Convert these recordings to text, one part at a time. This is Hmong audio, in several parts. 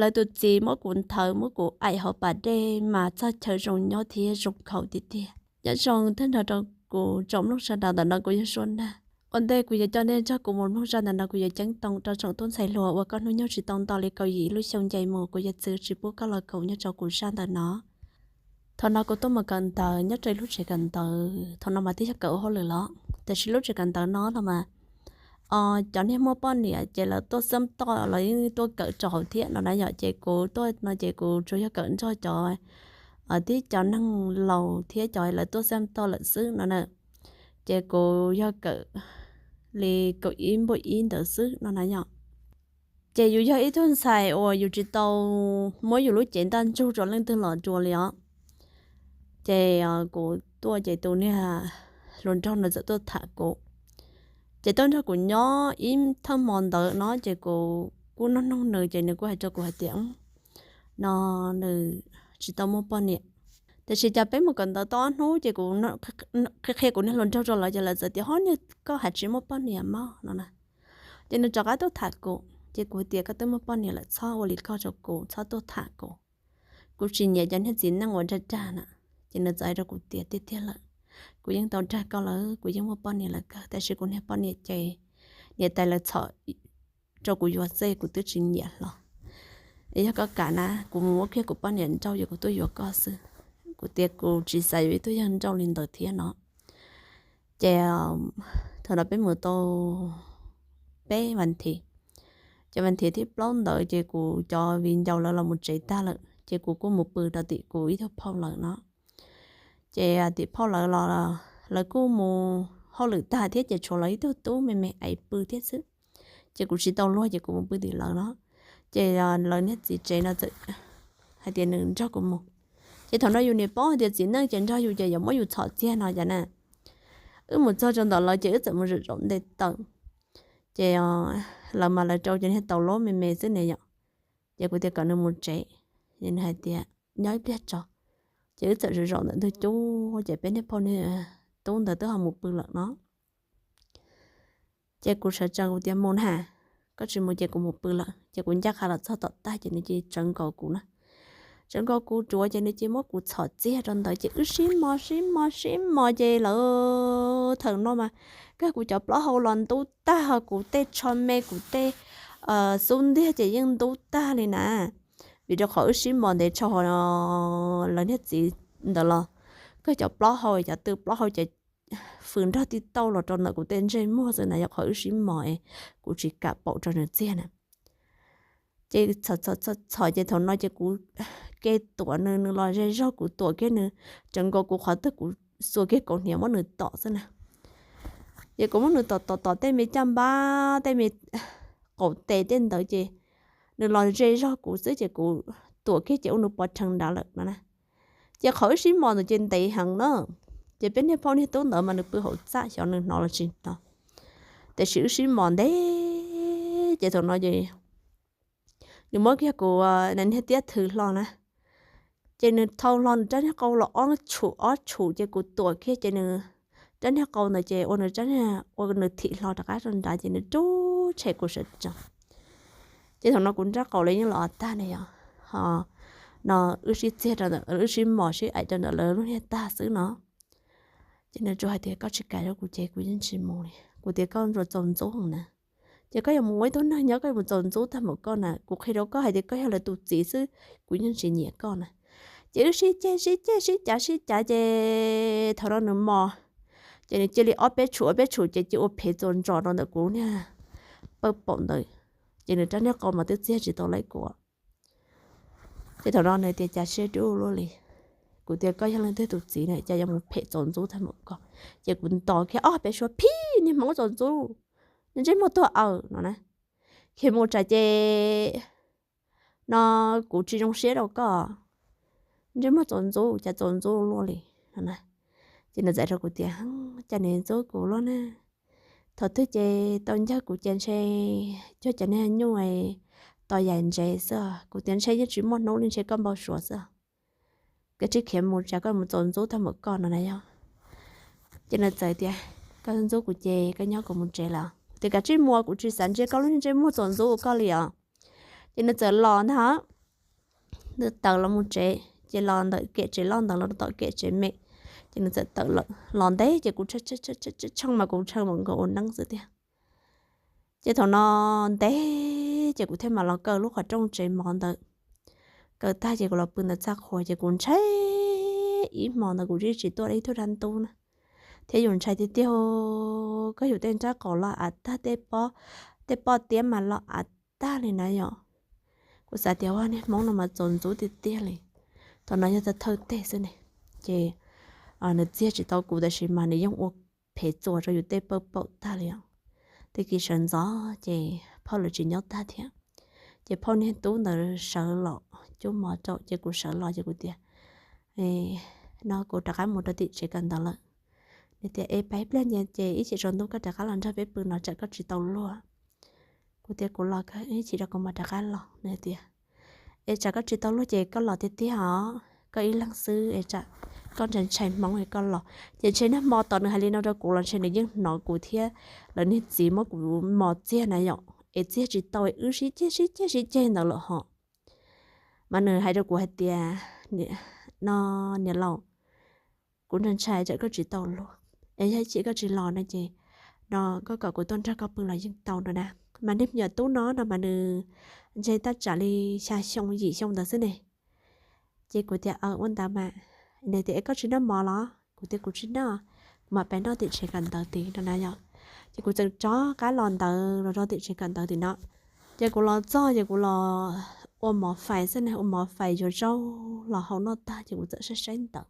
lawv tus txiv muab kuv nthawv muab kuv aim hauv pas dej mas txog chaw zoo nyob thiab zoo khaus tiag tiag. Nyob zoo tag nrho rau kuv tsoom mloog sawv daws, ntawm no kuv yog Sua Nag. Ua ntej kuv yuav coj nej nrog kuv mus mloog zaj ntawm no, kuv yuav ceeb toom rau tsoom tub ntxhais hluas uas koj hnub nyoog tsis tau nto li kaum yim lub xyoo nce mus, kuv yuav txwv tsis pub koj los koom nyob rau kuv zaj ntawm no. Thaum no kuv tuaj mus kawm ntawv nyob rau ib lub tsev kawm ntawv, thaum no mas twb yog kawm ua hauj lwm los, tiam sis lub tsev kawm ntawv no los mas cov niag muaj poj niam ces lawv tuaj xab toj los yeej tuaj kawm rau hauv thiab no na yom. Ces kuv tuaj no ces kuv tsuas yog kawm nrog cov tib cov neeg laus thiab cov lawv tuaj xab toj lawm xwb no na. Ces kuv yog kawm li kaum ib npuaj ib ntawd xwb no na yom. Ces yus yog ib tug ntxhais uas yus tsis tau muab yus lub cev ntaj ntsug rau leej twg los dua li os. Ces kuv tuaj ces tus niag hluas nraug no txawm tuaj tham kuv. Ces tuaj nrog kuv nyob ib thawj hmo ntawd no ces kuv kuj nug nug nws ces nws kuj hais rau kuv hais tias no nws tsis tau muaj poj niam. Tiam sis cas peb mus kawm ntawv tau ob hnub ces kuv qhia qhia kuv niag hluas nraug rau lawv ces lawv txawm tias ho niag koj hais tsis muaj poj niam mog no na. Ces nws rov qab tuaj tham kuv ces kuv tias koj twb muaj poj niam lawm txhob ua li koj rau kuv, txhob tuaj tham kuv. Kuv tsis nyiam cov niag txiv neej uas dag dag na. Ces nws txawm hais rau kuv tias tiag tiag lawm, kuv yeej tau dag koj lawm, kuv yeej muaj poj niam lawm kawg, tab sis kuv niag poj niam ces niam tais lawv txhom rau kuv yuav xwb, kuv twb tsis nyiam hlo. Es yog koj kam na kuv mus muab kiag kuv poj niam nrauj ces kuv tuaj yuav koj xwb. Kuv tias kuv tsis xav yuav ib tug yawg nrauj li ntawd thiab no. Ces thaum no peb mus tau peb vas thiv, ces vas thiv thib plaub ntawd ces kuv cov viv ncaus lawv los mus tsev tag lawm ces kuv kuj mus pw rau tim kuv ib tug phauj lawv no. Ces tim phauj lawv los lawv kuj mus hauj lwm tag thiab ces tshuav lawv ib tug tub me me ais pw thiab xwb. Ces kuv tsis tau luag ces kuv mus pw tim lawv no. Ces lawv niag txiv tsev no txawm hais tias nws nrog kuv mus. Ces thaum no yus nim paub hais tias txiv neej ces nrog yus ces yuav muab yus txhom txiag no cas na. Wb mus txog rau ntawm lawv ces wb txawm mus zaum zaum nte taw. Ces lawv mas lawv rau cov niag taus lob me me xwb ne yom. Ces kuv tias kom nws mus tsev, ces nws hais tias nyob ib pliag tso. Ces wb txawm zaum zaum ntawm ntug cub ces peb niag phauj niag tub ntawd twb ho mus pw lawm no. Ces kuv sawv tsees kuv tias mus na, koj tsis mus ces kuv mus pw lawm. Ces kuv ncaj qha los txog tom tag ces nws cia li tsawv nkaus kuv na. Tsawv nkaus kuv ruam ces nws cia li muab kuv txhom txiag rau ntawd ces wb sib mos sib mos sib mos ces lawv thaum no mas kawg kuv cov plaub hau los ntub tag, kuv tej tsho me kuv tej xub ntiag ces yeej ntub tag li na. Vim rau qhov wb sib mos ntev tshaj lawv niag txiv ntawd los kawg cov plaub hau, cov tw plaub hau ces fws nrog tib tauj los rau ntawm kuv tej ntsej muag xwb na, yog qhov wb sib mos es kuv tsis kam paum rau nws txiag na. Ces txhom ces thaum no ces kuv ke tuam nws, nws los ze zog kuv tuam kiag nws, tsawv nkaus kuv qhov twg kuv xuas kiag kaus hniav muab nws tom xwb na. Ces kuv muab nws tom tom tom tej me caj npab tej me qaum tes tej ntawd ces nws los ze zog kuv xwb ces kuv tuam kiag ces ua nws pov rhees nrad lawm no na. Ces qhov wb sib mos ntawd ces ntev heev na. Ces peb niag phauj niag tub ntawd mas nws pw hauv txaj xyov nws hnov los tsis hnov, tiam sis wb sib mos ntev ces thaum no ces nws muab kiag kuv niag tiab thw hlo na. Ces nws thau hlo nws rab niag qau los ob tshum ob tshum ces kuv tuam kiag ces nws rab niag qau ntawd ces ua nws rab niag ua nws thim hlo rov qab rau nrad ces nws rub tshem kuv sawv tsees. Ces thaum no kuv nrab qau lawv yeej los tag ne yom, ho no wb sib txiag rau ntawm, wb sib mos sib aim rau ntawm lawv lub niag tag xwb no. Ces nws tsuas hais tias koj tsis kam rau kuv ces kuv yeej tsis mus li. Kuv tias koj ntsuas txaus ntxub na. Ces koj yuav mus ua ib tug neeg nyob koj yuav mus txaus ntxub tag npaum koj na, kuv qhia rau koj hais tias koj yog lawv tus txiv xwb, kuv yeej tsis nyiam koj na. Ces wb sib ceg sib ceg sib cav sib cav ces thaum no nws mos, ces nws cia li ob peb tshum ob peb tshum ces cia ua phev txuas ntsos rau ntawm kuv niag pawg paum ntawd. Ces nws rab niag qau mas twb txiag tsis tau laib kuv. Ces thaum no nws tias cas siab dub luaj li. Kuv tias koj yog leej twg tus txiv na cas yuav mus phem txaus ntxub tag npaum koj. Ces kuv ntos kiag ob peb suab phib niag hmoob txaus ntxub, niag ntsej muag tuag awm no na. Khiav mus tsam ces no kuv tsis zoo siab rau koj, ntsej muag txaus ntxub cas txaus ntxub luaj li no na. Ces nws txawm rau kuv tias cas nws ntxub kuv luaj na. Thaum twg ces tau ncawg kuv ces ntshe cuag cov niag nyuj tos yaim ntsev xwb. Kuv tias ntshe yeej tsis muaj hnub li, ntshe koj npau suav xwb. Koj tsis khiav mus tsam koj mus txaus ntxub tag npaum koj no na yog. Ces nws txawm tias koj ntxub kuv ces koj nyob kuv mus tsev lawm. Tias kav tsij mus, kuv tsis xav ntsia koj lub niag ntsej muag txaus ntxub koj li os. Ces nws txawm los ntag, nws tawm los mus tsev, ces los ntawm kem tsev loj ntawd los rau tom kem tsev me, ces nws txawm tawm los ntev, ces kuv tsheej mas kuv tsheej mas nkaus ua neeb xwb tiag. Ces thaum no ntev, ces kuv thiaj mam los kaw lub qhov rooj tsev mov ntawd. Kaw tag ces kuv los pw ntawm txaj qhua, ces kuv ntshai ib hmo ntawd kuv tsis tsis tuaj ib tug dab ntub na, thiab yus ntshai tiag tiag. Koj yus tej nrab qaum los av tag, tej pob tiab mas los av tag li na yom. Kuv xav tias ua niag Hmoob no mas txaus ntxub tiag tiag li. Thaum no yog thawj teg xwb ne, ces nws txiag tsis tau kuv tab sis mas nws yeej ua phem txuas rau yus tej pawg paum tag li os. Tag kis sawv ntxov ces phauj lawv tsis nyob tag thiab, ces phauj niag tub ntawd sawv los cuab mov rau, ces kuv sawv los ces kuv tias, no kuv rov qab mus rau tim tsev kawm ntawv lawm. Nws tias es pab ib pliag ntxiv ces ib chim tsaus ntuj koj rov qab los nrog peb pw no tsam koj tsis tau luag. Kuv tias kuv los kawg, ib chim rau kuv mam rov qab los. Nws tias es tsam koj tsis tau luag ces koj los tiag tiag os, koj ib leeg xwb es tsam koj ntshai ntshai Hmoob es koj los. Ces ntshe nag hmo tos nws hais li no rau kuv los ntshe nws yeej hnov kuv thiab lawv niag txiv muab kuv mos txiag na yom, es txiag tsis tau es wb sib ceg sib ceg sib ceg ntawd lawm hos. Mas nws hais rau kuv hais tias, no niam laus, kuv ntshai ntshai tsam koj tsis tau luag, es yog ib chim koj tsis los no ces no koj kom kuv tuaj nrog koj pw los yeej tau no na. Mas niag me nyuam tub no no mas nws ntshe tab tsam li xya xyoo yim xyoo ntawd xwb ne. Ces kuv tias ua ntawd mas. Nws tias es koj tsis noj mov los? Kuv tias kuv tsis noj, kuv mam pais noj tim tsev kawm ntawv tid no na yom. Ces kuv txawm rov qab los ntawd los rau tim tsev kawm ntawv tim no. Ces kuv los txog ces kuv los ua mov fais xwb ne, ua mov fais yuav zaub los hau noj tag ces kuv txawm saib saib ntawv.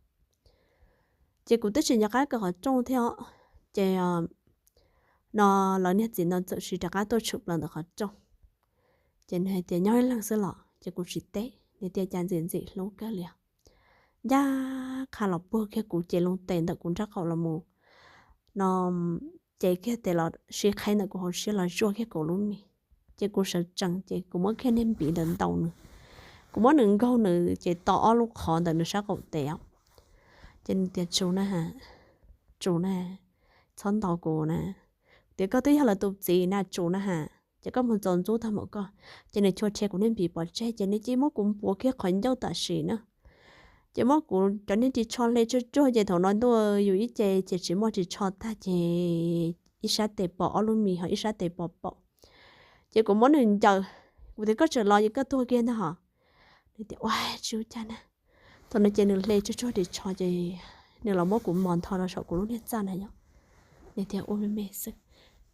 Ces kuv twb tsis nco qab kaw qhov rooj thiab os. Ces no lawv niag txiv no txawm siv rov qab tuaj tshwm plaws ntawm qhov rooj. Ces nws hais tias nyob ib leeg xwb los? Ces kuv tsis teb, nws tias cas ntxim ntxim hlub kawg li. Ncaj qha los puag kiag kuv ces loo tes ntawm kuv nrab qaum los mus no, ces kiag tes los sib qhaib ntawm kuv hauv siab los zuaj kiag kuv lub mis. Ces kuv sawv tsees ces kuv muab kiag niag npiv ntawd ntaus nws. Kuv muab nws nkaug nws ces to ob lub qhov ntawm nws sab qaum tes os. Ces nws tias Tsu na, Tsu na, txhob ntaus kuv na. Tias koj twb yog lawv tus txiv na Tsu na has, ces koj mus txaus ntxub tag npaum koj. Ces nws chua rhe kuv niag npiv pov tseg ces nws cia muab kuv npuav kiag qhov ncauj tam sim na. Ces muab kuv cov niag ris tsho hle tsuag tsuag ces thaum no ntuj yus ib ce ces tsis muaj ris tsho tag ces ib sab tes pom ob lub mis ho ib sab tes pom paum. Ces kuv muab nws ncaws, kuv tias koj tseem los ces koj tuag kiag ntag hos. Nws tias ua tsis ua cas na. Thaum no ces nws hle tsuag tsuag ris tsho ces nws los muab kuv mos ntho rau saum kuv lub niag txaj na yom. Nws tias ua me me xwb,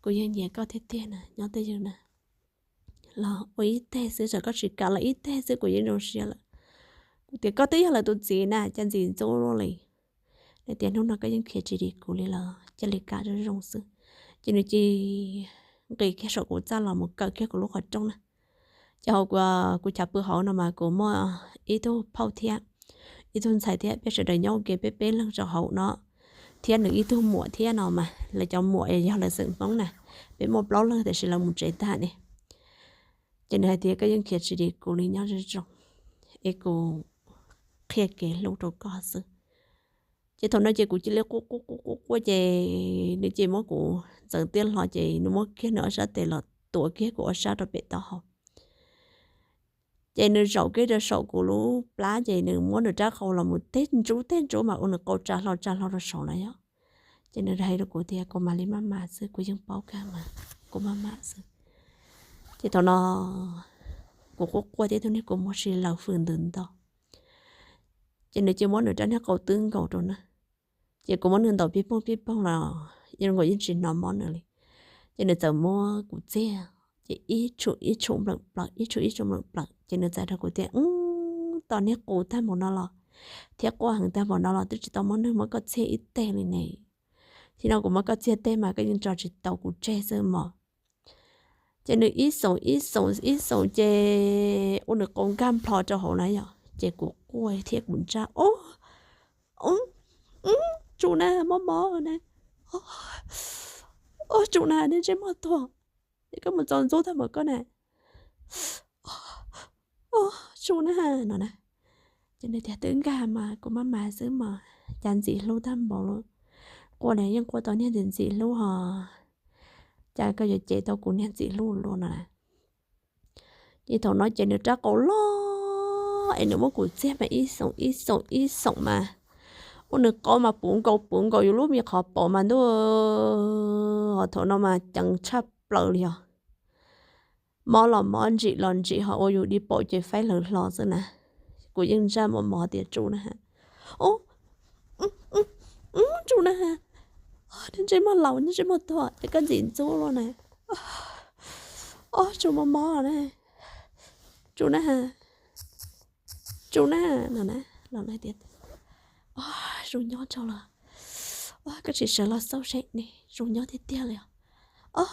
kuv yeej nyiam koj tiag tiag na nyob twj ywm na. Los ua ib teg xwb, tsam koj tsis kam los ib teg xwb kuv yeej zoo siab lawm. Kuv tias koj twb yog lawv tus txiv na cas ntxim ntxub luaj li. Nws tias hnub no koj yeej khiav tsis dim kuv li los cia li kam zoo zoo xwb. Ces nws cia nqis kiag saum kuv txaj los mus kawm kiag kuv lub qhov rooj na. Ces hauv kuv chav pw hauv no mas kuv muaj ib tug phauj thiab ib tug ntxhais thiab, peb sawv daws nyob ua ke peb peb leeg rau hauv no, thiab nws ib tug muam thiab no mas lawv cov muam yog lawv xeem Hmoob na. Peb muaj plaub leeg tiam sis lawv mus tsev tag ne. Ces nws hais tias koj yeej khiav tsis dim kuv li, nyob zoo zoo es kuv qhia kev hlub rau koj xwb. Ces thaum no ces kuv cia li quaj quaj quaj quaj quaj ces nws cia muab kuv ntxeev tiaj hlo ces nws muab kiag nws ob sab tes los tuav kiag kuv ob sab rau pem taub hau. Ces nws zaum kiag rau saum kuv lub plab ces nws muab nws rab qau los mus tej ntsub tej ntsub mas ua nws qau tsa hlo tsa hlo rau saud na yom. Ces nws hais rau kuv tias kuv mam li maj mam xwb, kuv yeej paub kawg mas, kuv maj mam xwb. Ces thaum no kuv quaj quaj thiab tus niag kua muag si lawm fws ntws nto. Ces nws cia muab nws rab niag qau twb nkaus rau na. Ces kuv muab nws ntaus pib poog pib poog los yeej nkaus yeej tsis hnov mob nws li. Ces nws txawm muab kuv txiag, ces ib tshum ib tshum npleem plaws, ib tshum ib tshum npleem plaws. Ces nws txawm hais rau kuv tias, Ub, tos niag qus tag npaum no los thiab quaj heev tag npaum no los twb tsis tau muaj neeg muab koj txiag ib teg li ne. Thaum no kuv muab koj txiag teg mas koj yeej tso tsis tau kuv tseg xwb mog. Ces nws ib xoom ib xoom ib xoom ces ua nws qau nkag nplho rau hauv na yom. Ces kuv quaj thiab kuv ntsaj, Ub, Tsu na, mob mob na, Tsu na, niag ntsej muag tuag, es koj mus txaus ntxub tag npaum koj na, Tsu na, no na. Ces nws tias, Twb nkag mas kuv maj mam xwb mas, cas ntxim hlub tag npaum li, quaj na yeej quaj tau niag ntxim ntxim hlub hos, cas koj yuav cem tau kuv niag ntxim hlub luaj, no na. Ces thaum no ces nws rab qau loj es nws muab kuv txiag mas ib xoom ib xoom ib xoom mas, ua nws qau mas puv nkaus puv nkaus yus lub me qhov paum mas ntuj, thaum no mas ceev tshaj plaws li os. Mob los mob, ntsim los ntsim, ho ua yus di paum ces faib lawv hlo xwb na. Kuv yeej ntsaj mos mos tias Tsu na, Tsu na, ntsej muag laus ntsej muag tuag es koj ntxim ntxub luaj na. Ob, Tsu mos mos na, Tsu na, Tsu na, no na, los na tias, Ob, Tsu nyob tso los, koj tsis sawv los xauj seb ne, Tsu nyob tiag tiag li os. Ob,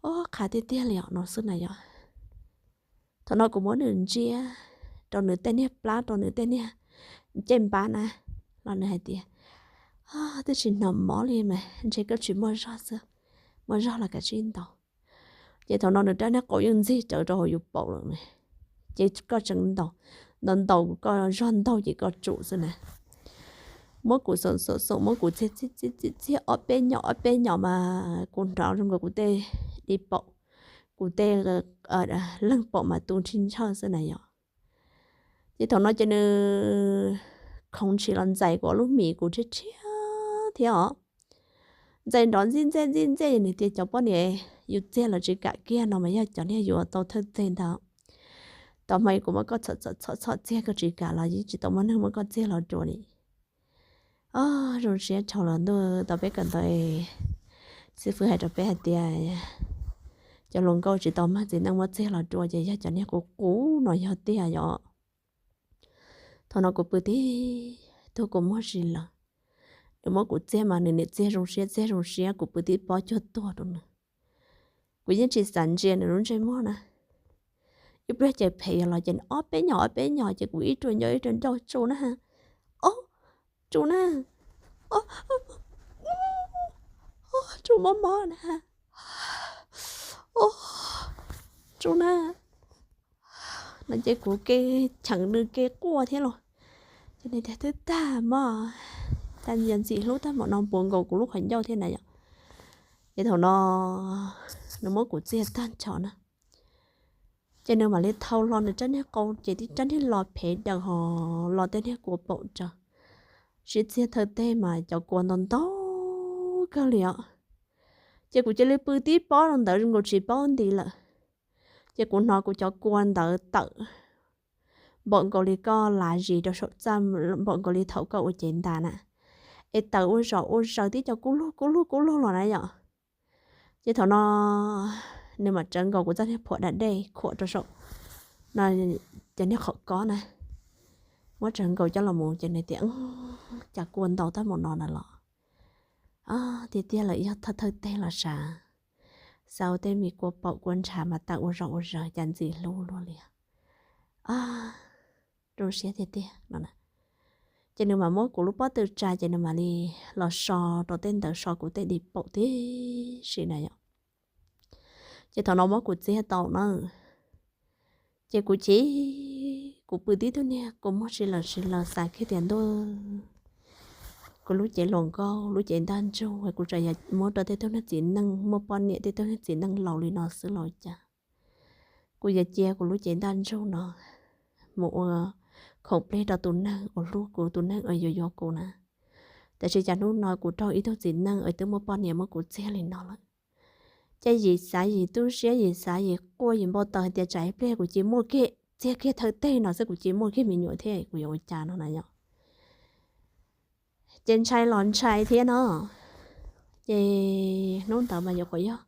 ob, qhav tiag tiag li os, no xwb na yom. Thaum no kuv muab nws ntsia rau nws tej niag plab, rau nws tej niag ncej npab na, los nws hais tias, Twb tsis hnov mob li mas ntshe koj tsis muaj zog xwb, muaj zog los kav tsij ntaus. Ces thaum no nws rab niag qau yeej ntxig rawv rau hauv yus paum lawm, ces koj tseem ntaus, ntaus ntaus kuv, koj zog ntaug ces koj tsum xwb na. Muab kuv xoom xoom xoom, muab kuv txiag txiag txiag txiag ob peb nyom ob peb nyom mas kuv hnov zoo nkaus kuv tej di paum, kuv tej leeg paum mas tu ntsig ntshaw xwb na yom. Ces thaum no ces nws khoov ntshis los ntxais kuv lub mis kuv rhiab rhiab thiab os. Ntxais nrov ntxij ntxej ntxij ntxej, nws tias cov poj niam yus txiag los tsis kam kiag no mas yog cov niag yuav tau thawj teg ntag. Tau hmo kuv muab koj txhom txhom txhom txhom txiag koj tsis kam los yeej tsis tau muaj neeg muab koj txiag los dua li. Ob, zoo siab dhau los ntuj, tau peb kawm ntawv xib fwb hais rau peb hais tias cov hluas nkauj tsis tau mag txiv neej muab txiag los dua ces yog cov niag qub qub no yog tiag yom. Thaum no kuv pw tib tug kuv muag si lawm, nws muab kuv txiag mas nws niam txiag zoo siab txiag zoo siab, kuv pw tib pob cuag tuag rau nws. Kuv yeej tsis xav ntsia nws lub ntsej muag na. Ib pliag ces phem yog los ces ob peb nyom ob peb nyom ces kuv ib rua ncauj ib rua ncauj, Tsu na, ob, Tsu na, ob, Tsu mob mob na, ob, Tsu na. No ces kuv ke cheem nws ke quaj thiab los, ces nws tias twb tag mog, cas yuav ntxim hlub tag npaum no puv nkaus kuv lub qhov ncauj thiab na yom. Ces thaum no nws muab kuv txiag tag nrho na, ces nws mam li thau hlo nws rab niag qau ces tib rab niag lo phev daws ho lo tej niag kua paum tsaws, sib txiag thawj teg mas cov kua ntau ntau kawg li os. Ces kuv cia li pw tib pob rau ntawd zoo nkaus tsis paub nti lawm. Ces kuv hnov kuv cov kua ntawd tawm npaum nkaus li koj lav zis rau saum txaj, npaum nkaus li thaum koj ua cev ntas na, es tawm ua zom ua zaws tib co kub lug kub lug kub lug los na yom. Ces thaum no nws mam tsawv nkaus kuv txoj niag phuam da dej khuam rau saum no, cov niag qhov kob na, muab tsawv nkaus coj los mus ces nws tias, cas kua ntau tag npaum no na los. Tiag tiag lawm yog thawj thawj teg los sav, xav ua tej me kua paum kua ntshav mas tawm ua zom ua zaws cas ntxim hlub luaj li. Zoo siab tiag tiag no. Ces nws mam muab kuv lub pob tw tsa ces nws mam li los so rau tej ntawd so kuv tej di paum tib si na yom. Ces thaum no muab kuv txiag tau na, ces kuv chim, kuv pw tib tug niag kua muag si lawm si lawm xav kiag tias ntuj, kuv lub cev hluas nkauj lub cev ntaj ntsug kuv tseem yuav muab rau tej tug niag txiv neej muaj poj niam tej tug niag txiv neej laus li no xwb los cas. Kuv yuav cia kuv lub cev ntaj ntsug no mus ua khoom plig rau tus neeg uas hlub kuv tus neeg uas yuav yuav kuv na. Tab sis cas hnub no kuv raug ib tug txiv neej uas twb muaj poj niam muab kuv txiag li no lawm. Ces yim xav yim tu siab yim xav yim quaj yim npau taws hais tias tsam ib pliag kuv cia muaj kiag txiag kiag thawj teg no xwb kuv cia muaj kiag me nyuam thiab kuv yuav ua cas no na yom. Ces ntshai los ntshai thiab no. Ces hnub ntawd mas yuav kom yog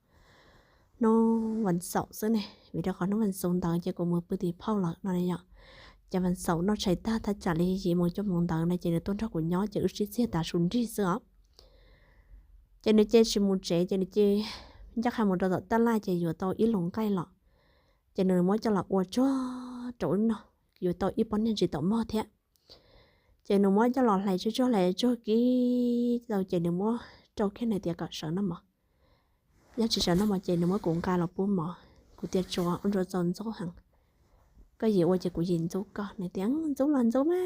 hnub vas xaum xwb ne, vim rau qhov hnub vas xuv ntawd ces kuv mus pw tim phauj lawm no yom. Ces vas xaum noj tshais tag thaj tsam li yim moos cuaj moos ntawd no ces nws tuaj nrog kuv nyob ces wb sib txiag tav su nrig xwb os. Ces nws cia tsis mus tsev ces nws cia ncaj qha mus rau tom taj laj ces yuav tau ib lub nqaij los. Ces nws muab coj los ua tsuag rau wb noj, yuav tau ib pob niag ntsis taum mog thiab. Ces nws muab coj los hlais tsuag tsuag hlais tsuag kib tau ces nws muab rau kiag nws tias kom sawv noj mov. Yog tsis sawv noj mov ces nws muab kuv nqa los pub mov. Kuv tias tsuav ua ntsuav txaus ntxub heev, koj yim ua ces kuv yim ntxub koj. Nws tias ntxub los ntxub mas,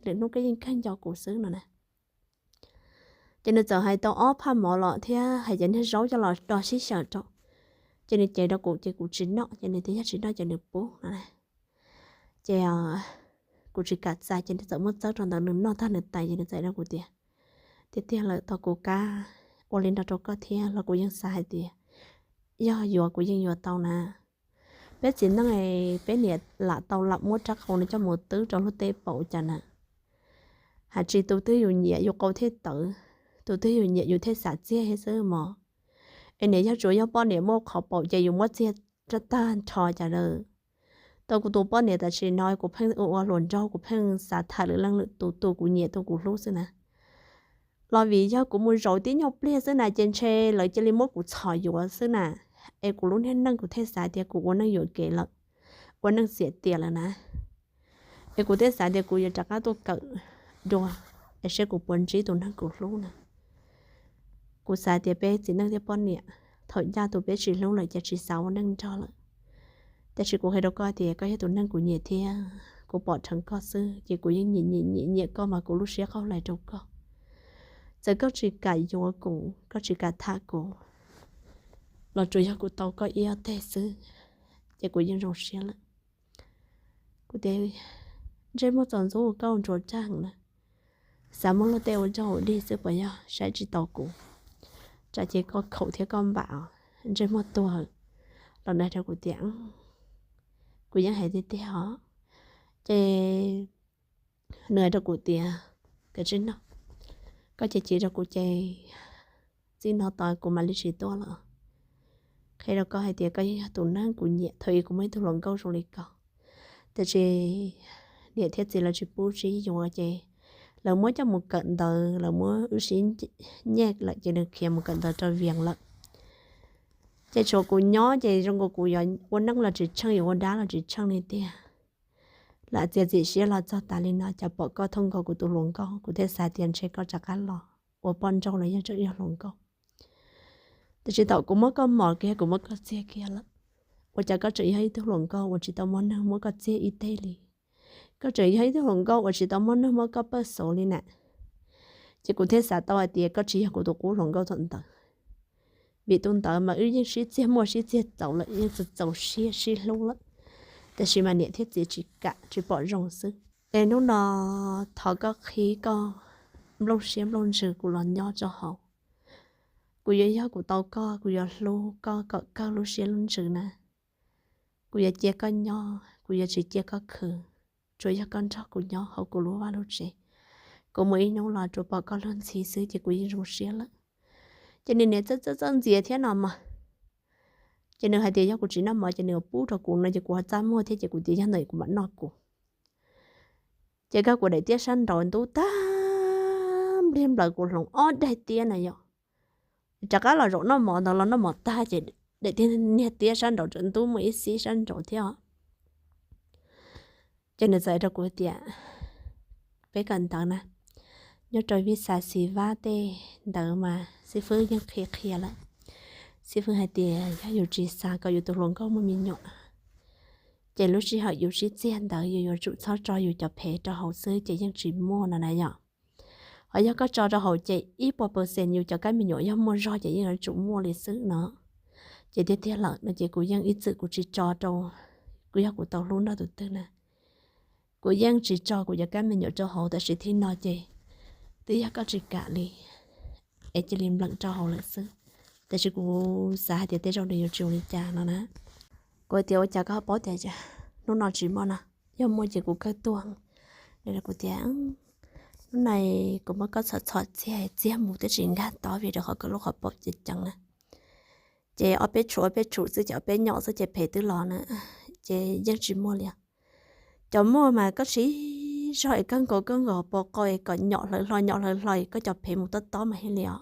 lwm hnub koj yeej kawg nco kuv xwb no na. Ces nws txawm hais tau ob phaj mov los thiab hais cov niag zaub coj los do sib xyaw rau. Ces nws cev rau kuv ces kuv tsis noj, ces nws tias yog tsis noj ces nws pub no. Ces kuv tsis kam txais, ces nws txawm muab txawb rau ntawd, nws noj tag nws tais ces nws txawm rau kuv tias, tiag tiag lawm, tau kuv kab ua li no rau koj thiab los kuv yeej xav hais tias yog yuav kuv yeej yuav tau na. Peb txiv neej, peb niam lam tau lam muab rab qau no coj mus twb rau lub teb paum cas na. Hais tsis, tus twg yus nyiam yus qau thiaj tawv, tus twg yus nyiam yus thiaj xav txiag xwb mog. Es niam yog tsuas yog poj niam muaj qhov paum ces yus muab txiag rab tag nrho cas lawm. Tau kuv tus poj niam tam sim no kuv pheej ua ua hluas nraug, kuv pheej xav tham lwm leej lwm tus, tus kuv nyiam tus kuv hlub xwb na. Los vim yog kuv mus zaum tib nyuag pliag xwb na ces ntshe lawv cia li muab kuv txhom yuav xwb na. Es kuv lub niag neej kuv thiaj xav tias kuv ua neej yuam kev lawm, ua neej xiam tiam lawm na. Es kuv thiaj xav tias kuv yuav rov qab tuaj kawm dua, es seb kuv puas ntsib tus neeg kuv hlub na. Kuv xav tias peb txiv neej thiab poj niam, thaum ncaj tus peb tsis hlub lawm ces tsis xav ua neej nrog lawm. Tab sis kuv hais rau koj tias koj yog tus neeg kuv nyiam thiab kuv pom dheev koj xwb ces kuv yeej nyiam nyiam nyiam nyiam koj mas kuv lub siab qaug hlais rau koj. Txawm koj tsis kam yuav kuv, koj tsis kam tham kuv, los tsuas yog kuv tau koj ib ob teg xwb ces kuv yeej zoo siab lawm. Kuv tias, ntsej muag txaus ntxub koj ua nruas rag na, xav muab luag tej ua rag ua dig xwb puas yog, saib tsis taus kuv, tsam ces koj khaum thiab koj npam, ntsej muag tuag. Los nws hais rau kuv tias, kuv yeej hais tiag tiag os. Ces nws hais rau kuv tias, kav tsij noj, koj cia li rau kuv ces txij no tos kuv mam li tsis tuaj lawm. Qhia rau koj hais tias koj yeej yog tus neeg kuv nyiam, thaum ub kuv muaj ib tug hluas nkauj zoo li koj, tab sis niam thiab txiv lawv tsis pub sib yuav ces lawv muab coj mus kawm ntawv, lawv muab wb sib nyiaj lawm ces nws khiav mus kawm ntawv rau Vias lawm. Ces tshuav kuv nyob ces zoo nkaus kuv yuav ua neej los tsis tsheej, yuav ua dab los tsis tsheej li tiag. Lam txiav txim siab los txog tas li no, cas pom koj thooj nkaus kuv tus hluas nkauj, kuv thiaj xav tias ntshe koj rov qab los ua poj nrauj los yeej tseem yog hluas nkauj. Tab sis thaum kuv muab koj mos kiag, kuv muab koj txiag kiag lawm, ua cas koj tseem yog ib tug hluas nkauj uas tsis tau muaj neeg muab koj txiag ib teg li? Koj tseem yog ib tug hluas nkauj uas tsis tau muaj neeg muab koj pawj xauv li na. Ces kuv thiaj xav tau hais tias koj tsis yog kuv tus qub hluas nkauj thaum ntawd, vim tus ntawd mas wb yeej sib txiag muaj sib txiag txaus lawm, yeej txaus txaus siab sib hlub lawm, tab sis mas niam thiab txiv tsis kam, tsis pom zoo xwb. Es hnub no thov koj qhib koj nplooj siab nplooj ntsws kuv los nyob rau hauv. Kuv yuav yog kuv tau koj, kuv yuav hlub koj kom kawg lub siab lub ntsws na. Kuv yuav cia koj nyob, kuv yuav tsis cia koj khwv. Tsuas yog koj nrog kuv nyob hauv kuv lub vaj lub tsev, kuv mus ib hnub los tsuas pom koj luag ntxhi xwb ces kuv yeej zoo siab lawm. Ces nws niaj txawj txawj txawj ntxias thiab no mas, ces nws hais tias yog kuv tsis noj mov ces nws pub rau kuv no ces kuv ho txaj muag thiab ces kuv tias yog ntawd kuv mam noj kuv. Ces koj kuv daim tiab sab nraud ntub tag npliag nplaws kuv hloov ob daim tiab na yom. Rov qab los zaum noj mov ntawd los noj mov tag ces daim tiab niag tiab sab nraud tseem ntub mus ib xib sab nraud thiab. Ces nws txawm rau kuv tias, peb kawm ntawv na, nyob rau vij xav xis vab tej ntawd mas xib fwb yeej qhia qhia lawm. Xib fwb hais tias yog yus tsis xav kom yus tus hluas nkauj muaj me nyuam, ces lub sij hawm yus sib txiag ntawd yus yuav tsum txhob tso yus cov phev rau hauv xwb ces yeej tsis muaj no na yom. Ho yog koj tso rau hauv ces ib puas percent yus cov kab me nyuam yog muaj zog ces yeej yuav tsum muaj li xwb no. Ces tiag tiag lawm no ces kuv yeej ib txwm kuv tsis tso rau, kuv yog kuv tau hlub nrog tus twg na, kuv yeej tsis tso kuv cov kab me nyuam rau hauv, tab sis thib no ces twb yog koj tsis kam li es cia li npleem rau hauv lawm xwb. Tab sis kuv xav hais tias tej zaum nws yuav tsis ua li cas no na. Kuv tias ua cas koj paub tias hnub no tsis muaj no, yog muaj ces kuv kawg tuag. Nws hais kuv tias, hnub no kuv muab koj txhom txhom txiag txiag mus twb tsis nkag tod vim rau qhov koj lub qhov paum ceev ceev na. Ces ob peb tshum ob peb tshum xwb ces ob peb nyom xwb ces phev twb los na, ces yeej tsis muaj li. Cov muaj mas koj siv zog es kawg nkaus kawg nkaus pos qau es kom nyom hlawv hlo nyom hlawv hlo es koj cov phev mus tob tob mas thiaj li os.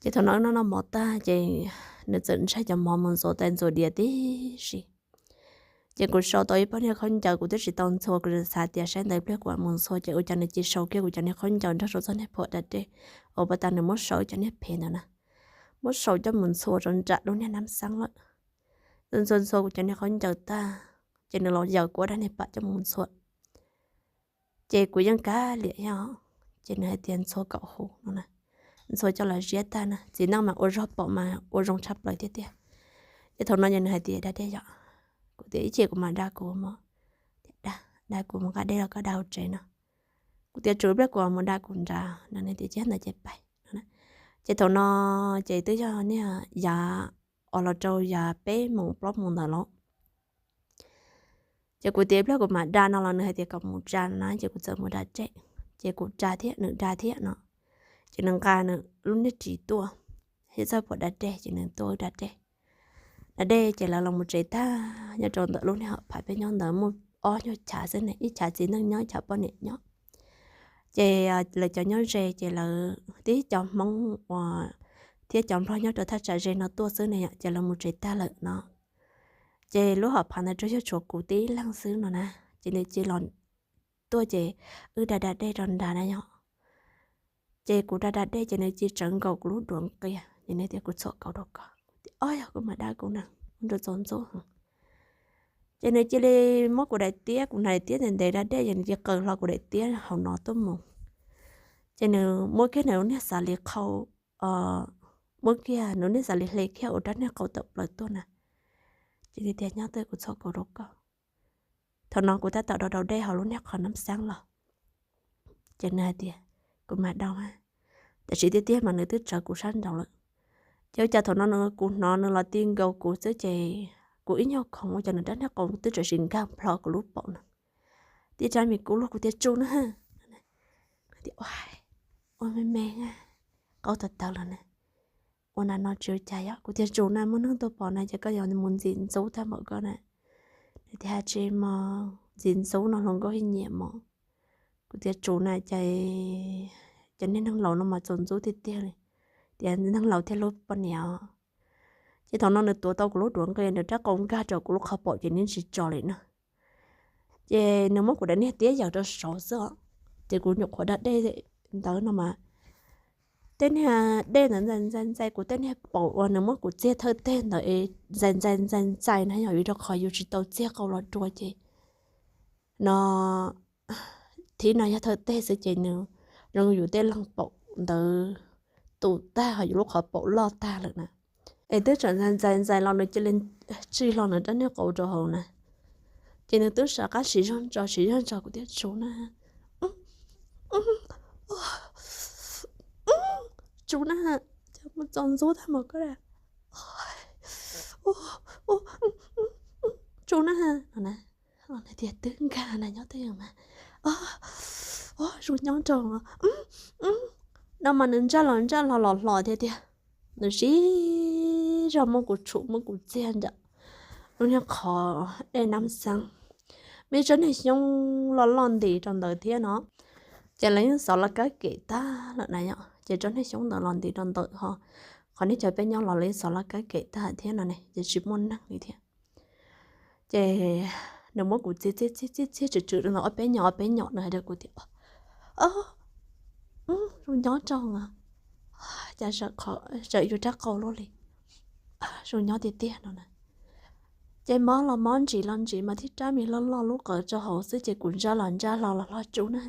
Ces thaum no noj noj mov tag ces nws txawm ntsaig cov mov mus ntxuav tais ntxuav diav tib si. Ces kuv sau tau ib pob niag khaub ncaws, kuv twb tsis tau ntxhua, kuv xav tias saib ntawd pliag kuv mam mus ntxhua, ces ua cas nws cia sau kiag kuv cov niag khaub ncaws nrog rau txoj niag phom da dej uas pas tas nws muab sau cov niag phev ntawd na, muab sau coj mus ntxhua rau nram lub niag nab xeeb lawm. Ntxhua ntxhua kuv cov niag khaub ncaws tag, ces nws los yaws kuv ob daim niag pam coj mus ntxhua. Ces kuv yeej kav liam thiab, ces nws hais tias ntxhua kom huv no na, ntxhua coj los ziab tag na, txiv neej mas ua zog pom mas ua zoo tshaj plaws tiag tiag. Ces thaum no ces nws hais tias, Da dej yom? Kuv tias, Ib chim kuv mam da kuv mog. Da, da kuv mus nqa dej los koj da hauv tsev no. Kuv tias, Tsum ib pliag kuv mus da kuv nrad no. Nws tias, Ces ntawd ces pais. Ces thaum no ces twb yog niaj yav, uas los rau yav peb moos plaub moos ntawd lawm. Ces kuv tias, Ib pliag kuv mam da no los nws hais tias kom mus da no na, ces kuv txawm mus da dej. Ces kuv da thiab nws da thiab no, ces nws nqa nws lub niag ris tuaj, thiab txawj pom da dej ces nws tuaj wb da dej. Da dej ces lawv los mus tsev tag, nyob rau ntawm lub niag hom phiaj peb nyob ntawd muaj ob nyuag chav xwb ne, ib chav txiv neej nyob, ib chav poj niam nyob. Ces lawv cov nyob ze ces lawv tib cov Hmoob uas thiab cov Nplog nyob rau thaj tsam ze no tuaj xwb ne yom, ces lawv mus tsev tag lawm no. Ces lub hom phiaj ntawd tsuas yog tshuav kuv tib leeg xwb no na. Ces nws cia los tuaj ces wb da da dej rau nrad na yom. Ces kuv da da dej ces nws cia tsawv nkaus kuv lub duav nqia, ces nws tias, Kuv txhuam kaus rau koj. Kuv tias, Ob, yog kuv mam da kuv na, ua rau txaus ntxub. Ces nws cia li muab kuv daim tiab, kuv hnav daim tiab ntev ntev da dej ces nws cia li qaws hlo kuv daim tiab hauv no tuaj mus. Ces nws muab kiag nws lub niag xav li qhau, muab kiag nws lub niag xav li hle kiag ua rab niag qau tawm plaws tuaj na. Ces nws tias, Nyob twj, kuv txhuam kaus rau koj. Thaum no kuv tab tom dau dau dej hauv lub niag qhov nab xeeb los. Ces nws hais tias, Kuv mam dau na. Tiam sis tiag tiag mas nws twb tsawv kuv sab nraud lawm. Ces ua cas thaum no nws, kuv hnov nws los ti nkaus kuv xwb ces kuv ib nyuag khoov ua cas nws rab niag qau twb tsawv sim nkag plho kuv lub paum no. Tib rab me kub luaj, kuv tias, Tsum na. Tias, Ua, ua me me, qau tawv tawv lawm na. Ua na no tsis ua cas yom? Kuv tias, Tsum na, muaj neeg tuaj pom na ces koj yuav mus ntxim ntxub tag npaum koj na. Nws tias, Tsis mas, ntxim ntxub no hluas nkauj ib nyiam mos. Kuv tias, Tsum na, ces cov niag neeg laus no mas txaus ntxub tiag tiag li, tias neeg laus thiab lub poj niam os. Ces thaum no nws tuav tau kuv lub duav nqia, nws rab qau nkag rau kuv lub qhov paum ces nws tsis tso li na. Ces nws muab kuv daim niag tiab yaws rau saud xwb os. Ces kuv nyuam qhuav da dej ntawd no mas tej niag dej ntawd ntxais ntxais ntxais kuv tej niag paum uas nws muab kuv txiag thawj teg ntawd es ntxais ntxais ntxais ntxais na yom, vim rau qhov yus tsis tau txiag qau los rua ces no thib no yog thawj teg xwb ces nws zoo yus tej leeg paum ntawd tu tag ho yus lub qhov paum loj tag lawm na. Es twb tseem ntxais ntxais ntxais los nws cia li tsis hlo nws rab niag qau rau hauv na. Ces nws twb rov qab siv zog ntso siv zog ntso, kuv tias, Tsum na, Tsum na, cas mus txaus ntxub tag npaum koj, Tsum na, no na. Tias, Twb nkag na nyob twj ywm mas, zoo nyob rau no mas nws ntsaj los ntsaj los los hlo tiag tiag. Nws siv zog muab kuv tshum muab kuv txiag ntawm lub niag qhov dej nab xeeb. Muaj ib tsob niag xyoob loj loj nti rau ntawd thiab no, ces lawv yeej xov los kab kem tag lawm na yom, ces tsob niag xyoob ntawd los nti rau ntawd ho qhov niag chaw peb nyob los lawv yeej xov los kab kem tag thiab no ne, ces tsis muaj neeg li thiab. Ces nws muab kuv txiag txiag txiag txiag tswm tswm rau ntawm ob peb nyom ob peb nyom, nws hais rau kuv tias, Zoo nyob rau, cas tsawm yus rab qau luaj li, zoo nyob tiag tiag no na. Ces mob los mob ntsim los ntsim mas tib rab me loj loj lub qawv rau hauv xwb ces kuv ntsaj los ntsaj hlo los hlo, Tsum na,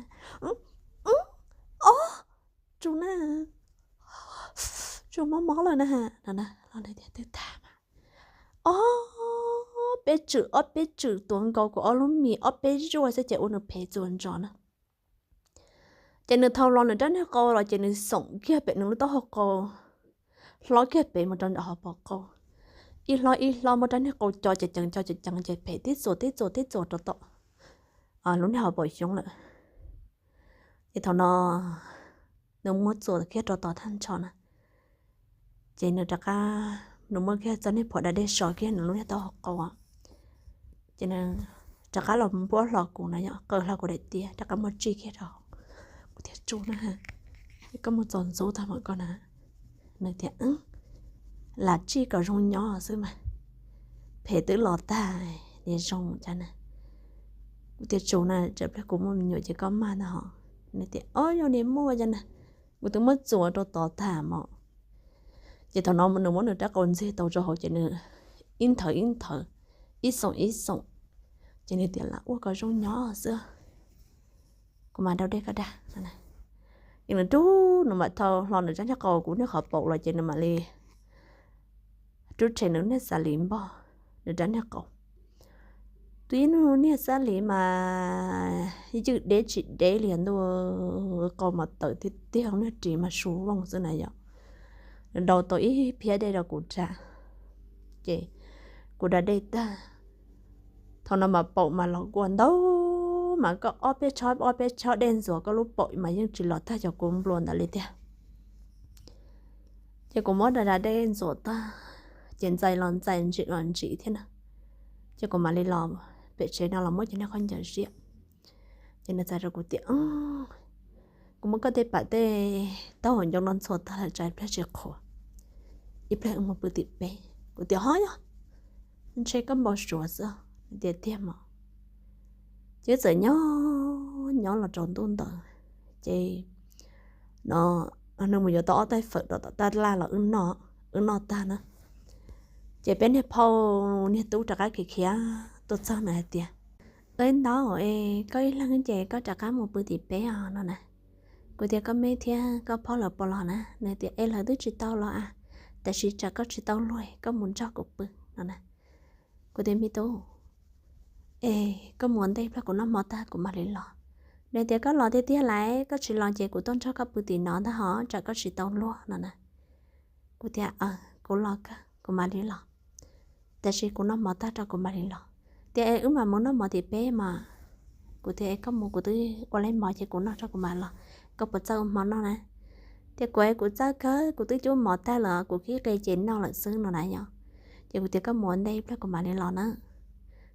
o, Tsum na, Tsum mob mob lawm na, no na, twb tag mas ob peb tswm ob peb tswm tuav nkaus kuv ob lub mis ob peb zuaj xwb ces ua nws phem txuas ntsos na. Ces nws thau los nws rab niag qau los ces nws xoom kiag pem nws lub taub hau qau, hlob kiag pem mus rau ntawm hauv paus qau, ib hlob ib hlob muab rab niag qau co ceev ceev co ceev ceev ces phem tib txuas tib txuas tib txuas rau tom lub niag hauv paus xyoob lawm. Ces thaum no nws muab txuas kiag rau tom thaj ntsho na, ces nws rov qab, nws muab kiag txoj niag phom da dej so kiag nws lub niag taub hau qau, ces nws rov qab los npuab hlo kuv na yom, qaws hlo kuv daim tiab rov qab muab tsij kiag rau. Kuv tias, Tsum na, koj mus txaus ntxub tag npaum koj na. Nws tias, Lam tsij kom zoo nyob xwb mas, phem twb los tag, niam zoo cas na. Kuv tias, Tsum na, tsam pliag kuv muaj me nyuam ces koj maj ntag hos. Nws tias, O, yog niam muaj cas na, kuv twb muab txuas rau tod tag mos. Ces thaum no nws muab nws rab qau ntxig tau rau hauv ces nws ib nthawv ib nthawv, ib xoom ib xoom, ces nws tias, Lam ua kom zoo nyob xwb, kuv mam rau dej koj da. Ces nws rub, nws mam thau hlo nws rab niag qau kuv niag qhov paum los ces nws mam li rub rhe nws niag xab li npog, nws rab niag qau. Tus ib nub niag xab li mas ywj deb tsis deb li ntuj, qau mas tawm tiag tiag, niag ris mas su vooj xwb na yom. Nws daus tau ib phiab dej rau kuv rab, ces kuv da dej tag. Thaum no mas paum mas los kua ntau, mas koj ob peb chob ob peb chob dej ntxuav koj lub paum mas yeej tsis los tag cov kua nplua ntawd li tiag. Ces kuv muab da da dej ntxuav tag, ces ntxais los ntxais ntsim los ntsim thiab na. Ces kuv mam li los pem tsev no los muab cov niag khaub ncaws ziab. Ces nws txais rau kuv tias, kuv muab koj tej pam tej taub hau ncoo no ntxhua tag lawm, tsam ib pliag tsis qhuav, ib pliag wb mus pw tim peb. Kuv tias ho yog, ntshe koj npau suav xwb. Tias tiag mas. Ces txawm nyob nyob los rau ntuj ntawd, ces no nws mus yuav tau ob tais fawm rau tom taj laj los wb noj tag na. Ces peb niag phauj niag tub rov qab khiav khiav tuaj txog, nws hais tias, Ib ntawd es koj ib leeg ces koj rov qab mus pw tim peb os no na. Kuv tias, Koj me thiab koj phauj lawv puas los na? Nws tias, Es lawv twb tsis tau los a, tab sis tsam koj tsis tau luag koj mus nrog kuv pw no na. Kuv tias, Me tub, es koj mus ua ntej ib pliag, kuv noj hmo tag kuv mam li los. Nws tias, Koj los tiag tiag lawm, koj tsis los ces kuv tuaj nrog koj pw tim no ntag hos, tsam koj tsis tau luag no na. Kuv tias, Kuv los kawg, kuv mam li los, tab sis kuv noj hmo tag rau kuv mam li los. Tias, Es wb mam mus noj hmo tim peb mas. Kuv tias, Es koj mus, kuv twb ua lej hmo ces kuv noj rau kuv mam los, koj puas txawj ua hmo noj na? Tias, Kuv, kuv txawj kawg, kuv twb cub hmo tag lawm, kuv khib qe ces noj lawm xwb no na yom. Ces kuv tias, Koj mus ua ntej ib pliag kuv mam li los na.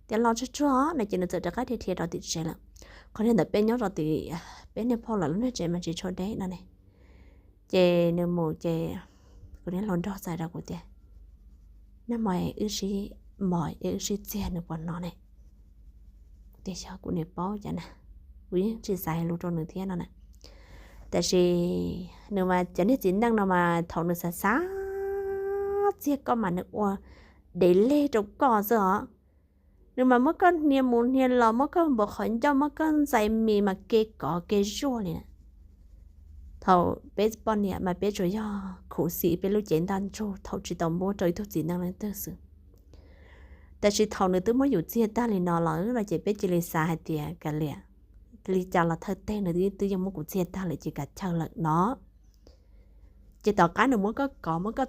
Tias, Los tsuag tsuag no. Ces nws txawm rov qab dhia dhia rau tim tsev lawm. Qhov niag ntawd peb nyob rau tim peb niag phauj lawv lub niag tsev mas tsis tshua deb no ne. Ces nws mus ces kuv niag hluas nraug txais rau kuv tias, Nag hmo wb sib mos es wb sib txiag nws puas hnov ne? Kuv tias, Xyov, kuv niam paub cas na, kuv yeej tsis xav hais lus rau nws thiab no na. Tab sis nws mas cov niag txiv neej no mas thaum nws xav xav txiag koj mas nws ua dev leg rau koj xwb os. Nws mas muab koj hnia mus hnia los, muab koj npuav qhov ncauj, muab koj ntxais mis mas ke kov ke zuaj li na. Thaum peb poj niam mas peb tsuas yog khuv xim peb lub cev ntaj ntsug thaum tsis tau muab rau ib tug txiv neej leej twg xwb. Tab sis thaum nws twb muab yus txiag tag li no lawm no ces peb cia li xav hais tias kav liam, li cas los thawj teg nws twb yeej muab kuv txiag tag lawm ces kav chaw lawm no. Ces tom qab nws muab koj kov muab koj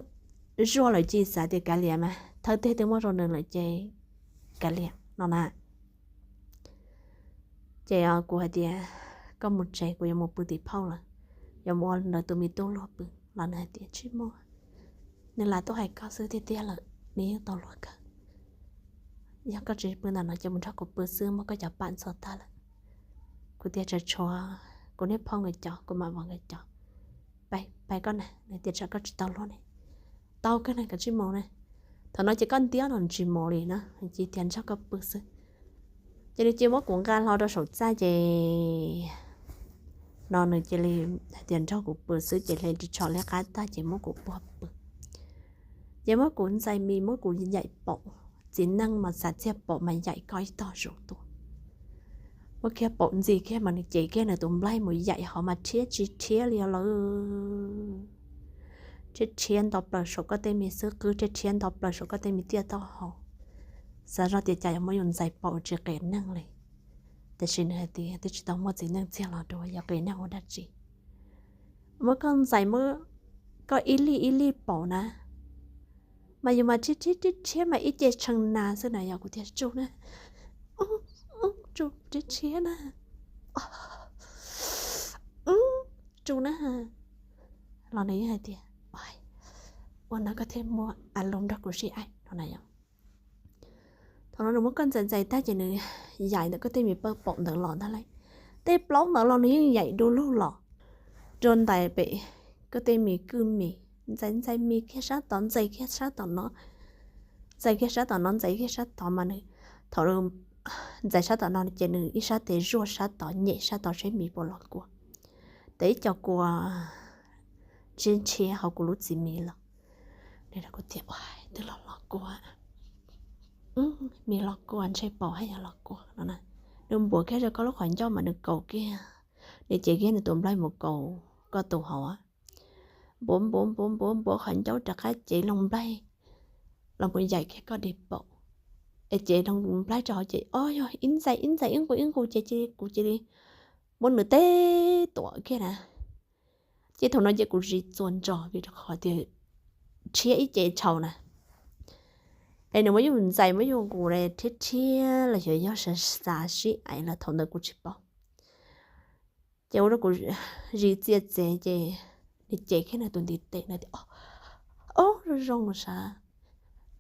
zuaj lawm cia li xav tias kav liam mas thawj teg twb muab rau nws lawm ces kav liam no na. Ces kuv hais tias, Koj mus tsev, kuv yuav mus pw tim phauj lawm, yuav mus ua ntawm tus me tub luag pw. Los nws hais tias, Tsis mus, nws lam tuaj hais koj xwb tiag tiag lawm, nws yeej tau luag kawg. Yog koj tsis pw ntawm no ces mus nrog kuv pw xwb, muab koj cov pam ntxhua tag lawm. Kuv tias, Tsam tshuav kuv niag phauj nkawd cov, kuv mam vam nkawd cov. Pais, pais koj na. Nws tias, Tsam koj tsis tau luag ne. Tau kawg na, koj tsis mus na. Thaum no ces koj ntiab no tsis mus li na, cia tias nrog koj pw xwb. Ces nws cia muab kuv nqa hlo rau saum txaj ces no nws cia li hais tias nrog kuv pw xwb ces hle ris tsho liab qab tag ces muab kuv puag pw. Ces muab kuv ntxais mis, muab kuv yaim paum. Txiv neej mas xav txiag paum mas yaim koj ib tog zaum tuaj. Muab kiag paum ntxiv kiag mas nws cev kiag nws tus nplaig mus yaim hov mas rhiab tsis rhiab li os lawm. Rhiab rhiab nto plaws saum koj tej me xub qwb, rhiab rhiab nto plaws saum koj tej me tiaj taub hau. Xav zoj tias cas yuav muab yus ntxais paum tsis qes neeg li. Tiam sis nws hais tias twb tsis tau muaj txiv neej txiag los dua, yuav qes neeg ua dab tsi. Muab koj ntxais, muab koj ib lig ib lig paum na, mas yus mas rhiab rhiab rhiab rhiab mas ib ce tshee nas xwb na yom. Kuv tias, Tsu na, tsu, rhiab rhiab na, tsu na. Los nws yeej hais tias, Ua no koj thiaj muaj a lus nrog kuv sib aim no na yom. Thaum no nws muab koj ntxais ntxais tag ces nws yaim ntawm koj tej me paum ntawd los ntag lauj. Tej plaub ntawd los nws yeej yaim du lug los rau ntais pem koj tej me kwj mis, ntxais ntxais mis kiag sab tod, ntxais kiag sab tom no, ntxais kiag sab tom no, ntxais kiag sab tod mas nws, thaum ntxais sab tom no ces nws ib sab tes zuaj sab tod, nyem sab tod seb mis puas los kua. Tes ib co kua ntshiab ntshiab hauv kuv lub txiv mis los. Nws rau kuv tias, Ua, twb los los kua, mis los kua, ntshe paum haj yam los kua no na. Nws npuav kiag rau koj lub qhov ncauj mas nws kaus kiag, nws cev kiag nws tus nplaig mus kaus koj tus hauv. Npuav npuav npuav npuav npuav qhov ncauj rov qab cev loo nplaig los mus yaim kiag koj dej paum. Es ces nplaig rau hauv ces o yog ib ntxais ib ntxais ib nqus ib nqus ces kuv cia li muab nws teb tuam kiag na. Ces thaum no ces kuv zis txuas ntsos vim rau qhov tias rhiab ib ce tshau na. Es nws muab yus ntxais muab yus nqus rhiab rhiab los xyov yog xav xav sib aim los thaum ntawd kuv tsis paub. Ces ua rau kuv zis txias txev ces nws cev kiag nws tus ntiv tes na tias o zoo zoo sav.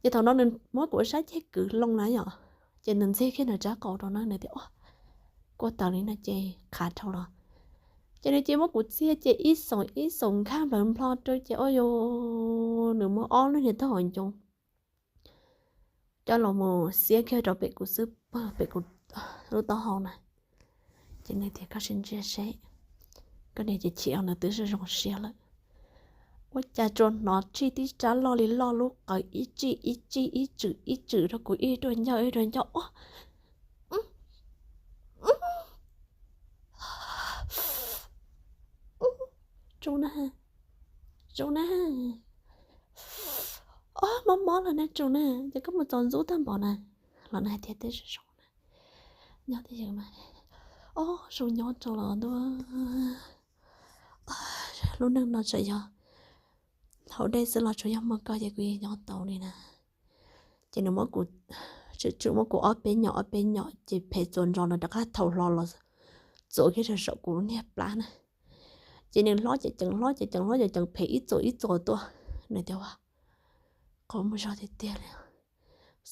Ces thaum no nws muab kuv ua sab ceg kwv loo na yom, ces nws ntxig kiag nws rab qau rau na nws tias o kua tawv li no ces qhav dhau los. Ces nws cia muab kuv txiag ces ib xoom ib xoom nkag nplawv nplho rau ces o yus nws muab ob lub niag taub hau ncoo coj los mus xiab kiag rau pem kuv xub pwg pem kuv lub taub hau na. Ces nws tias koj sim ntsia seb, koj niam ces chim os nws twb zoo siab lawm. Ua cas tsuas hnov tsij tib rab loj li loj lub qawv ib tsij ib tsij ib tswm ib tswm rau kuv ib rua ncauj ib rua ncauj o. Tsum na, tsum na, o mob mob lawm na tsum na, ces koj mus txaus ntxub tag npaum na. Los na hais tias tej zoo na, nyob twj ywm mas, o zoo nyob rau los ntuj, lub neej no tseem yog haus dej xwb los tsuas yog muaj koj ces kuv yeej nyob tau li na. Ces nws muab kuv, tsum tsum muab kuv ob peb nyom ob peb nyom ces phem txuas ntsos nws rov qab thau hlo los txuas kiag rau saum kuv lub niag plab na. Ces nws hlob ces ceev hlob ces ceev hlob ces ceev phem ib txuas ib txuas tuaj. Nws tias ua qhov muaj zog tiag tiag li,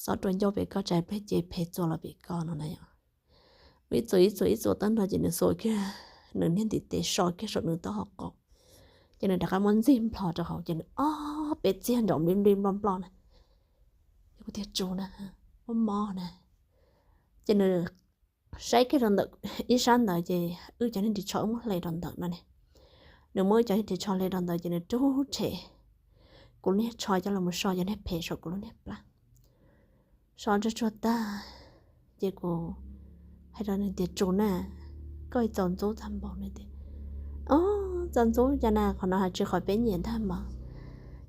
xob rua ncauj pem koj tsam pleb ces phem txuas los pem koj no na yom. Ib txuas ib txuas ib txuas tag nrho ces nws xuas kiag nws niag ntiv tes so kiag saum nws taub hau qaum, ces nws rov qab muab ntxig nplho rau hauv ces nws ob peb txiag nraum npli npli nploj nploj na. Kuv tias tsum na, muaj mob na. Ces nws saib kiag rau ntawm ib sab ntawd ces wb cov niag ris tsho wb muab hle rau ntawm no ne. Nws muab wb cov niag ris tsho hle rau ntawd ces nws rub rhe kuv lub niag tsho coj los so cov niag phem saum kuv lub niag plab. So tsuag tsuag tag ces kuv hais rau nws tias tsum na, koj txaus ntxub tag npaum. Nws tias o, txaus ntxub cas na, qhov no hais tsis qhov peb nyiam ntag mas.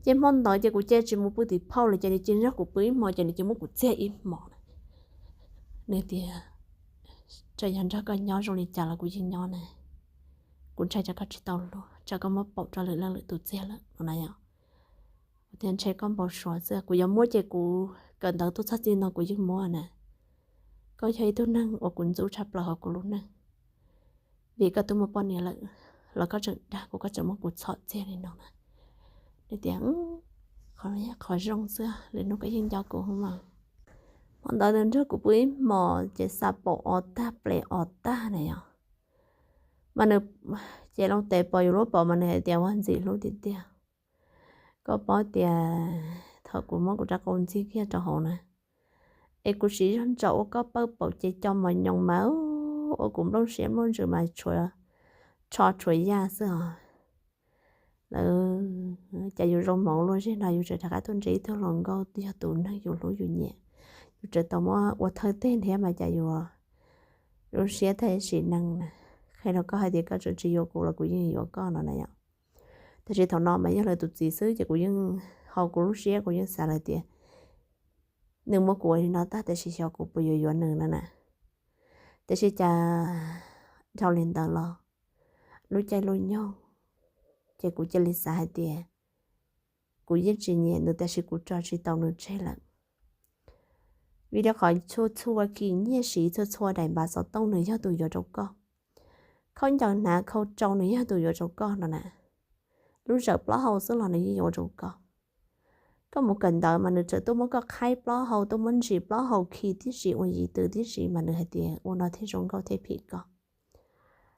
Ces hmo ntawd ces kuv cia tsis mus pw tim phauj lawm ces nws cia nrog kuv pw ib hmo ces nws cia muab kuv txiag ib hmo na. Nws tias txawm yog nrog koj nyob zoo li cas los kuv yeej nyob na. Kuv ntshai tsam koj tsis tau luag, tsam koj muab paum rau lwm leej lwm tus txiag lawm no na yom. Kuv tias ntshe koj npau suav xwb, kuv yuav muab ces kuv kawm ntawv tuaj txog txij no kuv yeej muab na. Koj yog ib tug neeg uas kuv ntxub tshaj plaws hauv kuv lub neej, vim koj twb muaj poj niam lawm los koj tseem dag kuv, koj tseem muab kuv txhom txiag li no na. Nws tias qhov zoo xwb, lwm hnub koj yeej nco kuv mas. Hmo ntawd nws nrog kuv pw ib hmos ces xa paum o tag ples o tag na yom. Mas nws ces loo tes pom yus lub paum mas nws hais tias ua ntxim hlub tiag tiag. Koj paub tias thaum kuv muab kuv rab qau ntxig kiag rau hauv na, es kuv siv zog ntsaum ua koj pawg paum ces co mos nyoos mas ua kuv nplooj siab nplooj ntsws mas tsho tshuav yaj xwb os. Lawv, cas yus zoo hmoov luaj zej no yus tseem rov qab tuaj ntsib ib tug hluas nkauj yog tus neeg yus hlub yus nyiam, yus tseem tau muab ua thawj teg nrhiav mas cas yus zoo siab tag sim neej na. Qhia rau koj hais tias koj tseem tsis yuav kuv los kuv yeej yuav koj no na yom. Tab sis thaum no mas yog lawv tus txiv xwb ces kuv yeej, hauv kuv lub siab kuv yeej xav lawm tias nws muab kuv ua li no tag tab sis xyov kuv puas yuav yuav nws no na. Tab sis cas dhau li ntawd los lub caij lub nyoog ces kuv cia li xav hais tias kuv yeej tsis nyiam nws tab sis kuv tso tsis tau nws tseg lawm. Vim rau qhov txhua txhua kis nyiaj siv txhua txhua daim npav xov tooj nws yog tus yuav rau koj. Khaub ncaws hnav khau tsau nws yog tus yuav rau koj no na. Lub zawm plaub hau xwb los nws yeej yuav rau koj. Koj mus kawm ntawv mas nws tseem tuaj muab koj qhaib plaub hau, tuaj muab ntsis plaub hau khi tib si ua yim twm tib si mas nws hais tias ua no thiaj zoo nkauj thiaj phim koj.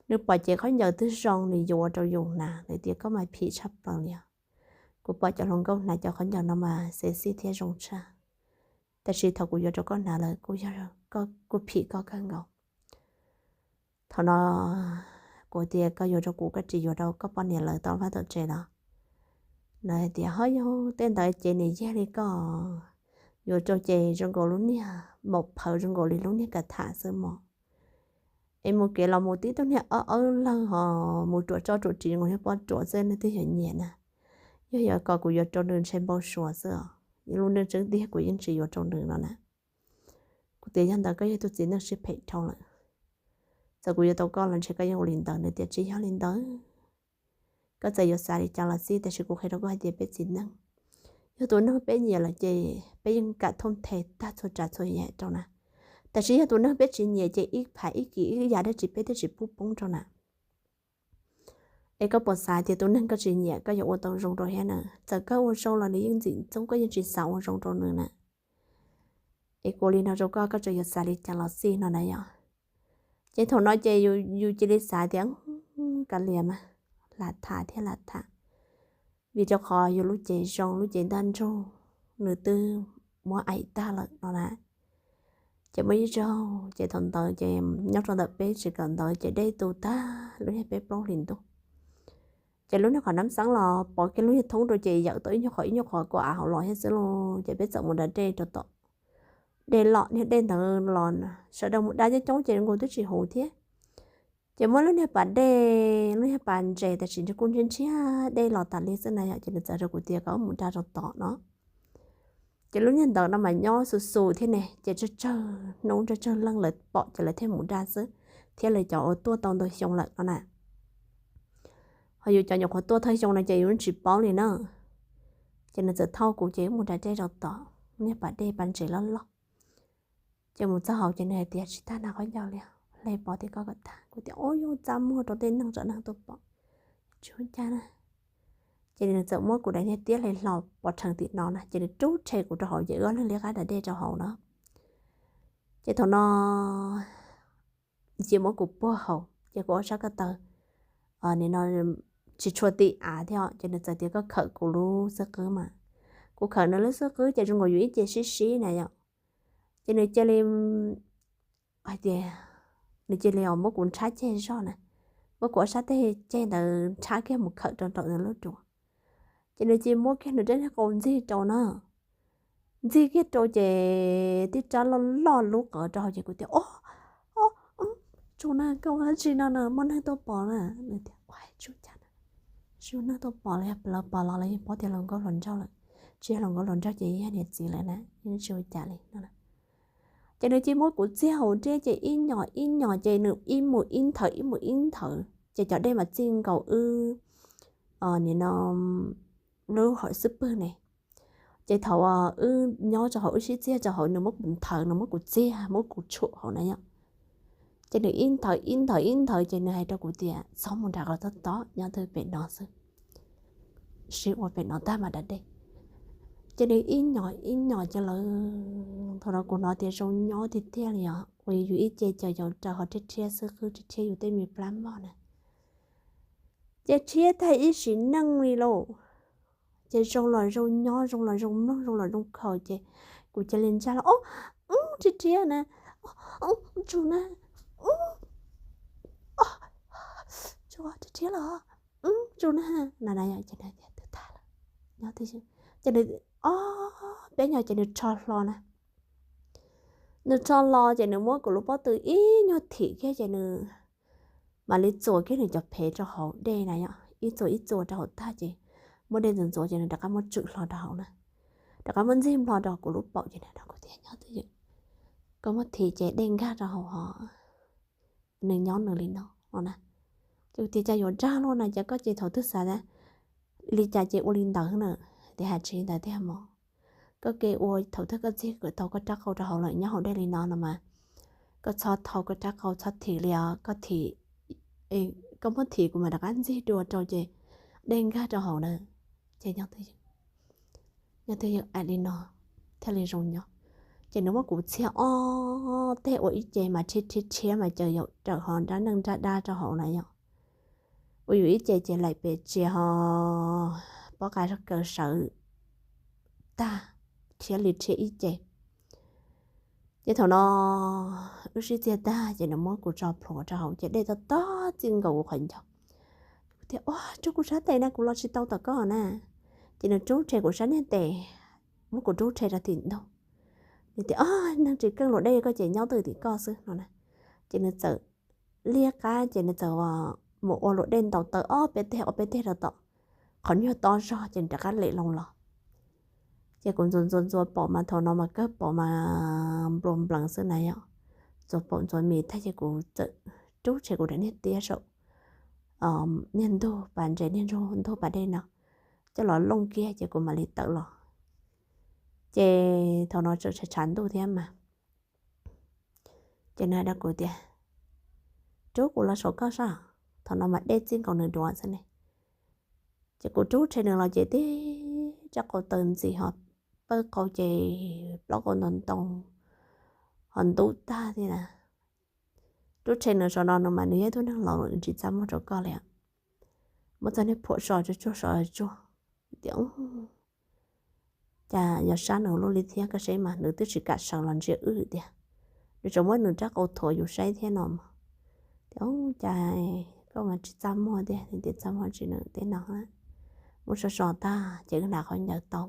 Nws pom cev khaub ncaws twg zoo nws yuav rau yus hnav, nws tias koj mas phim tshaj plaws li os. Kuv pom cov hluas nkauj hnav cov khaub ncaws no mas sexy thiab zoo tshaj. Tab sis thaum kuv yuav rau koj hnav lawm kuj phim koj kawg nkaus. Thaum no kuv tias koj yuav rau kuv, koj tsis yuav rau koj poj niam lawv tau vaj tau tsev los? Nws hais tias ho yog tej ntawd ces niam yag li koj, yuav rau ces zoo nkaus lub niag maum phawv zoo nkaus li lub niag ka tham xwb mos. Es mus kev los mus tib tug niag ob awb lawg ho mus ruam tso ruam ris zoo nkaus niag pob ruam xwb leej twg yuav nyiam na. Yog yuav kom kuv yuav rau nws ntshe npau suav xwb os. lub neej tseeb tiag kuv yeej tsis yuav rau nws no na. Kuv tias yog ntawd koj yog tus txiv neej siab phem dhau lawm. Txawm kuv yuav tau koj los ntshe koj yeej ua li ntawd. Nws tias tsis yog li ntawd, koj txawm yuav xav li cas los xij, tab sis kuv qhia rau koj hais tias peb txiv neej, yog tus neeg peb nyiam lawm ces peb yeej kam thooj nthe tag txhua tsav txhua yam rau na. Tab sis yog tus neeg peb tsis nyiam ces ib phav ib kis ib yam dab tsi peb twb tsis pub poob rau na. Es koj puas xav tias tus neeg koj tsis nyiam koj yuav ua tau zoo rau thiab na? Txawm koj ua zoo los nws yeej ntxim ntxub, koj yeej tsis xav ua zoo rau nws na. Es kuv li no rau koj, koj tseem yuav xav li cas los xij no na yom. Ces thaum no ces yus cia li xav tias, kav liam mas, lam tham thiab lam tham, vim rau qhov yus lub cev zoo lub cev ntaj ntsug, nws twb muab aim tag lawm no na. Ces muaj ib zaug ces thaum ntawd ces nyob rau ntawm peb tsev kawm ntawd ces dej tu tag lub niag peb plaub hlis ntuj. Ces lub niag qhov nab xeeb los pov kiag lub niag thoob rau ces yawm tau ib nyuag qhov ib nyuag qhov kuv av hauv los thiab xwb lauj. Ces peb txawm mus da dej rau tom dej loj, niag dej ntawd los sawv daws mus da coob coob ces nkaus twb tsis huv thiab. Ces muab lub niag pas dej, lub niag pas ntses tab sis nws kuj ntshiab ntshiab dej los tas li xwb na yom. Ces nws txawm rau kuv tias kom wb mus da rau tom no. Ces lub niag ntawd no mas nyob xu xu thiab ne, ces tsawg tsawg hnub tsawg tsawg leej lawv pom ces lawv thiaj mus da xwb, thiab lawv cov uas tuaj tau ntau xyoo lawm no na. Ho yus cov nyuam qhuav tuaj thawj xyoo no ces yus tsis paub li na. Ces nws txawm thauj kuv ces wb mus da dej rau tom niag pas dej pas ntses loj loj. Ces mus txog hauv ces nws hais tias tsis tag nas khaub ncaws li, hle pov tim koj kom tag. Kuv tias ua yus txaj muag rau tej neeg tsav neeg tuaj pom, tsis ua cas na. Ces nws txawm muab kuv daim niag tiab hle hlo pov rhees tim no na, ces nws rub rhe kuv rau hauv ces wb ob leeg liab qab da dej rau hauv na. Ces thaum no cia muab kuv puag hauv ces kuv ob sab ko taw nim no tsis tshua ti av thiab ces nws txawm tias koj khawm kuv lub xub qwb mas. Kuv khawm nws lub xub qwb ces zoo nkaus yus ib ce sib sib na yom. Ces nws cia li hais tias, nws cia li muab kuv nrhab ceg zog na, muab kuv ob sab teg ceg ntawd nrhab kiag mus khawm rau nraum nws lub duav. Ces nws cia li muab kiag nws rab niag qau ntxig rau na, ntxig kiag rau ces tib rab loj loj lub qawv rau hauv ces kuv tias o, o, tsuas na, koj ua dab tsi no na, muaj neeg tuaj pom na. Nws tias ua tsuas cas na, tsis muaj neeg tuaj pom los yog lawv pom los lawv yeej paub tias hluas nkauj hluas nraug lawm, tsis yog hluas nkauj hluas nraug ces yog niam txiv lawm na, yeej tsis ua cas li no. Ces nws cia li muab kuv txiag hauv nriab ces ib nyom ib nyom ces nws ib mus ib nthawv ib mus ib nthawv ces cov dej mas txij nkaus wb nim no lub hauv xub pwg ne. Ces thaum wb nyob rau hauv wb sib txiag rau hauv nws muab kuv nthawv nws muab kuv txiag muab kuv tshum hauv na yom. Ces nws ib nthawv ib nthawv ib nthawv ces nws hais rau kuv tias txhob mus nram qhov tob tob, nyob twj pem no xwb, sib ua pem no tag mas da dej. Ces nws ib nyom ib nyom ces lawv, thaum no kuv hnov tias zoo nyob tiag tiag li os, uas yus ib ce caws yaus raws ho rhiab rhiab xwb, qwb rhiab rhiab yus tej me plab mog na. Ces rhiab tag ib sim neej li lauj, ces zoo los zoo nyob, zoo los zoo mloog, zoo los zoo khaus ces kuv cia li ntsaj los o, rhiab rhiab na, tsuas na, tsuas rhiab rhiab los, tsuas na, no na, twb tag lawm, nyob twj ywm. Ces nws, o, peb nyom ces nws rho hlo na, nws rho hlo ces nws muab kuv lub pob tw ib nyuag thim kiag ces nws mam li txuas kiag nws cov phev rau hauv dej na yom, ib txuas ib txuas rau hauv tag ces muab dej ntxuav ntxuav ces nws rov qab muab tswm hlo rau hauv na, rov qab muab ntxig hlo rau kuv lub paum ces nws rau kuv tias nyob twj ywm, koj muab thim ces dej nkag rau hauv ho nws nyob nws li no no na. Ces kuv tias cas yuav dag luaj na, ces koj ces thaum twg xav li cas ces ua li ntawd na, tias hais tsis li ntawd tiag mog. Koj ke ua thaum twg koj ntxig tau koj rab qau rau hauv lawm nyob hauv dej li no no mas, koj txhob thau koj rab qau txhob thim li os, koj thim, koj muab thim kuv mam rov qab ntxig dua rau ces dej nkag rau hauv na, ces nyob twj ywm, nyob twj ywm ais li no thiaj li zoo nyob. Ces nws muab kuv txiag ob teg ua ib ce mas rhiab rhiab rhiab mas caws yaus raws ho nrab neej nrab dab rau hauv na yom. Ua yus ib ce ces laim pem tsia ho pob qa kaws sawv tag, rhiab li rhiab ib ce. Ces thaum no wb sib txiag tag ces nws muab kuv tso plhuav rau hauv ces dej tob tob txij nkaus kuv qhov ncauj. Kuv tias o, rub kuv sab tes na, kuv los tsis tau tom koj na. Ces nws rub rhe kuv sab niag tes, muab kuv rub rhe rau tim ntug. Nws tias o, neeg tsis keej luam dej koj ces nyob twj ywm tim koj xwb no na. Ces nws txawm liab qab ces nws txawm mus ua luam dej ntaus taw ob peb teg ob peb teg rau tom qhov nyuag tob zog ces nws rov qab lem loo los. Ces kuv ntxuav ntxuav ntxuav paum mas thaum no mas kawg paum mas nplua nplees xwb na yom. Ntxuav paum ntxuav mis tag ces kuv txawm rub rhe kuv daim niag tiab saum niag ntug pas ntses, niag ntug pas dej no, coj los looj kiag ces kuv mam li tawm los. Ces thaum no tseem tshav tshav ntuj thiab mas, ces nws hais rau kuv tias, rub kuv los saum koj sab. Thaum no mas dej txij nkaus nws duav xwb ne. Ces kuv rub rhe nws los ces tib rab qau taw ntxim ho pawg qau ces plaub qau ntoo ntoo ho ntub tag thiab na. Rub rhe nws saum no nws mas nws yog ib tug neeg laus lawm, nws tsis txaj muag rau koj li. Muab txoj niag phuam so tsuag tsuag so tsuag tias, cas yog sab nws lub li thiab, koj saib mas nws twb tsis kam sawv los ntsia wb tiag. Nws tseem muab nws rab qau thuav yus saib thiab no mas. Tias, cas koj mas tsis txaj muag tiag, tias txaj muag tsis nws tej no. Muab so so tag ces wb hnav khaub ncaws tau.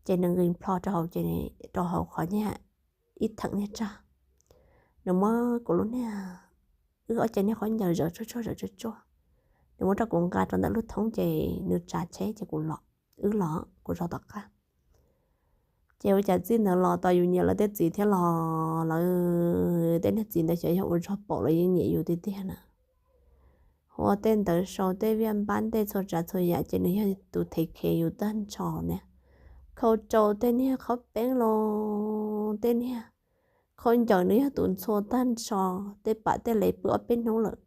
Ces nws nqis plho rau hauv ces, rau hauv qhov niag ib theem niag tsag, nws muab kuv lub niag, wb ob ce niag khaub ncaws zawv tsuag tsuag zawv tsuag tsuag, nws muab rau kuv nqa rau ntawm lub thoob ces nws tsav tsheb ces kuv los, wb los kuv zov tom qab. Ces ua cas txij ntawd los tos yus nyiam lawv tej txiv thiab los lawv tej niag txiv ntawd xyov yog ua zog paum los yeej nyiam yus tiag tiag na. Ua tej ntawv sau tej viaj npab tej txhua tsav txhua yam ces nws yog tus thev khev yus tag nrho ne. Khau rau tej niag qhaub peeb los tej niag khaub ncaws nws yog tus ntxhua tag nrho, tej pam tej lev pw ob peb hnub lawm.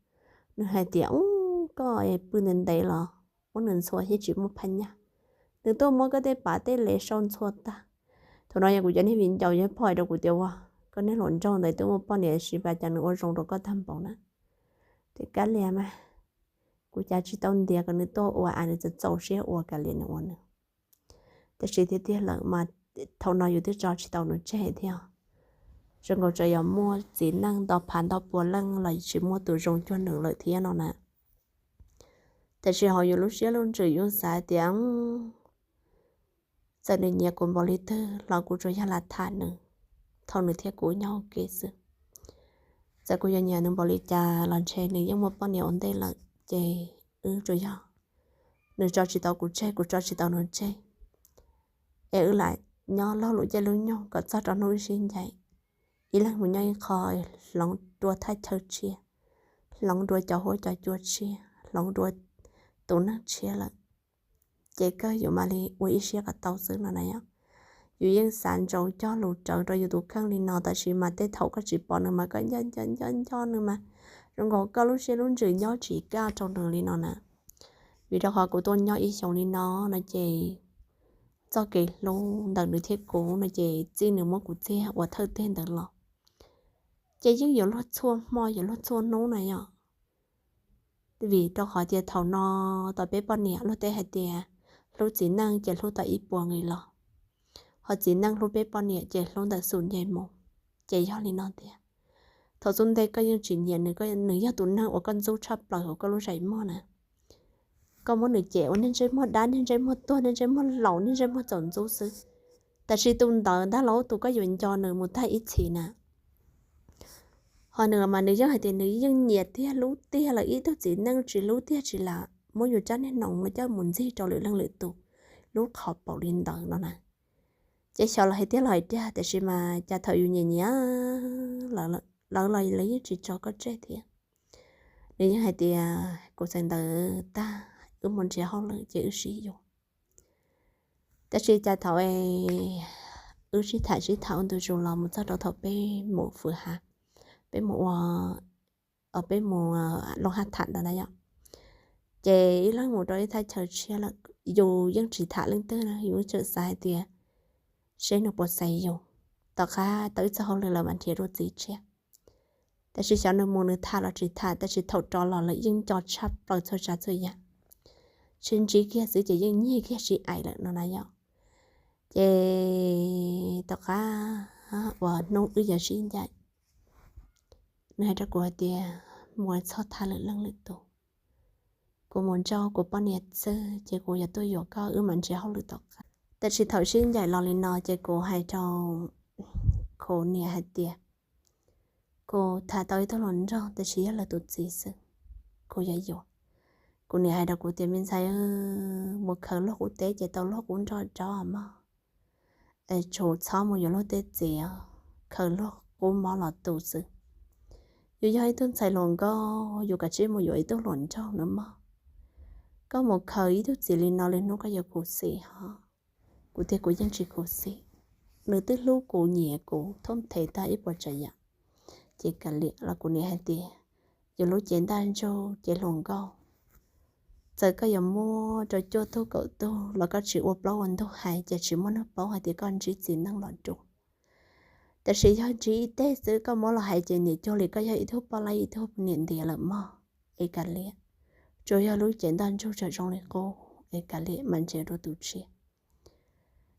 Nws hais tias, ub, koj pw ntev ntev los muab nws ntxhua thiab tsis muaj phab nyaj. Nws tuaj muab koj tej pam tej lev sau ntxhua tag. Thaum no yog kuv cov niag viv ncaus yog phoj hais rau kuv tias, ua, koj niag hluas nraug ntawd twb muaj poj niam siv pas cas nws ua zoo rau koj tag npaum na. Tias kab lias mas, kuv cas tsis tau ntiav kom nws tuaj ua, nws txaus txaus siab ua kav liam nws ua nws. Tiam sis tiag tiag lawm mas thaum no yus twb tso tsis tau nws tseg thiab. Zoo nkaus tseem yuav muaj txiv neej nto phav nto puas leej los tsis muaj tus zoo cuag nws lawm thiab no na. Tiam sis hauv yus lub siab lub ntsws yus xav tias, txawm nws nyiam kuv npaum li twg los kuv tsuas yog lam tham nws thaum nws thiab kuv nyob ua ke xwb. Txawm kuv yuav nyiam nws npaum li cas los ntshe nws yeej muaj poj niam ua ntej lawm, ces wb tsuas yog nws tso tsis tau kuv tseg, kuv tso tsis tau nws tseg, es wb lam nyob laug lub caij lub nyoog kom txog rau hnub wb sib ncaim, ib leeg mus nyob ib qho, hloov dua thaj chaw tshiab, hloov dua cov huab cov cua tshiab, hloov dua tus neeg tshiab lawm, ces kawg yuav mam li ua ib siab kom tau xwb no na yom. Yus yeej xav ntsoov cog lus rawv rau yus tus kheej li no, tab sis mas tej thaum koj tsis pom nws mas koj nco nco nco nco nws mas zoo nkaus koj lub siab lub ntsws nyob tsis kaj rau nws li no na. Vim rau qhov kuv tuaj nyob ib xyoos li no no ces txoj kev hlub ntawm nws thiab kuv no ces txij nws muab kuv txiag ua thawj teg ntawd los ces yeej yuav luag txhua hmo yuav luag txhua hnub na yom. Vim rau qhov tias thaum no tau peb poj niam luag tej hais tias hlub txiv neej ces hlub tau ib puas nqis los, ho txiv neej hlub peb poj niam ces hlub ntawm xus nce mus. Ces yog li no tiag, thaum xub ntej koj yeej tsis nyiam nws, nws yog tus neeg uas koj ntxub tshaj plaws hauv koj lub zeem muag na. Koj muab nws cem ua niag ntsej muag dab, niag ntsej muag tuag, niag ntsej muag laus, niag ntsej muag txaus ntxub xwb. Tab sis tus ntawd ntag los tus koj yuav nco nws mus tag ib txhis na. Ho nws mas nws yeej hais tias nws yeej nyiam tiag hlub tiag lawm, ib tug txiv neej tsis hlub tiag tsis lam muab yus rab niag noog los coj mus ntxig rau lwm leej lwm tus lub qhov paum li ntawd no na. Ces xyov los hais tiag los hais tiag, tiam sis mas cas thaum yus nyiam nyiam lawv los lawv yeej tsis tso koj tseg thiab. Nws yeej hais tias kuv txais ntawv tag wb mus nrhiav hauj lwm ces wb sib yuav. Tab sis cas thaum wb sib tham sib tham ua ntu zus los mus txog rau thaum peb mus fwm hav, peb mus ua, peb mus loo haj tham ntawd na yom, ces ib leeg mus rau ib thaj chaw tshiab lawm, yus yeej tsis tham leej twg na, yus tseem xav hais tias seb nws puas xaiv yus, tom qab tau ib txoj hauj lwm lawm mam nrhiav dua txiv tshiab. Tab sis xyov nws mus nws tham los tsis tham, tab sis thaum rov los lawm yeej nco tshaj plaws txhua tsav txhua yam. Sib ntsib kiag xwb ces yeej nyiag kiag sib aim lawm no na yom. Ces tom qab uas hnub wb yuav sib ncaim, nws hais rau kuv hais tias, mus txhob tham lwm leej lwm tus, kuv mus nrauj kuv poj niam xwb ces kuv yuav tuaj yuav koj, wb mam nrhiav hauj lwm tom qab. Tab sis thaum sib ncaim los li no ces kuv hais rau kuv niam hais tias, kuv tham tau ib tug hluas nraug tab sis yog lawv tus txiv xwb, kuv yuav yuav. Kuv niam hais rau kuv tias, me ntxhais, mus khaws luag qub teb ces tau luag qub nrog rov mog. es tsuas txhob mus yuav luag tej txiv, khaws luag qub mob los tu xwb. Yus yog ib tug ntxhais hluas nkauj, yus kav tsij mus yuav ib tug hluas nraug nawb mog. Koj mus khaws ib tug txiv li no lwm hnub koj yuav khuv xim hos. Kuv tias kuv yeej tsis khuv xim, nws twb hlub kuv nyiam kuv thoob thev tag ib puas tsav yam. Ces kav liam los kuv niam hais tias, yus lub cev ntaj ntsug cev hluas nkauj, txawm koj yuav muaj rau cuaj tug kaum tug los koj tsis ua plaub ua ntug hais ces tsis muaj neeg paub hais tias koj ntsib txiv neej los dua. Tab sis yog ntsib ib teg xwb koj muab los hais ces niam cuag li koj yog ib tug poj laib ib tug niam ntiav lawm mog. Es kav liam, tsuas yog lub cev ntaj ntsug tseem zoo li qub, es kav liam mam ntsia rau tus tshiab.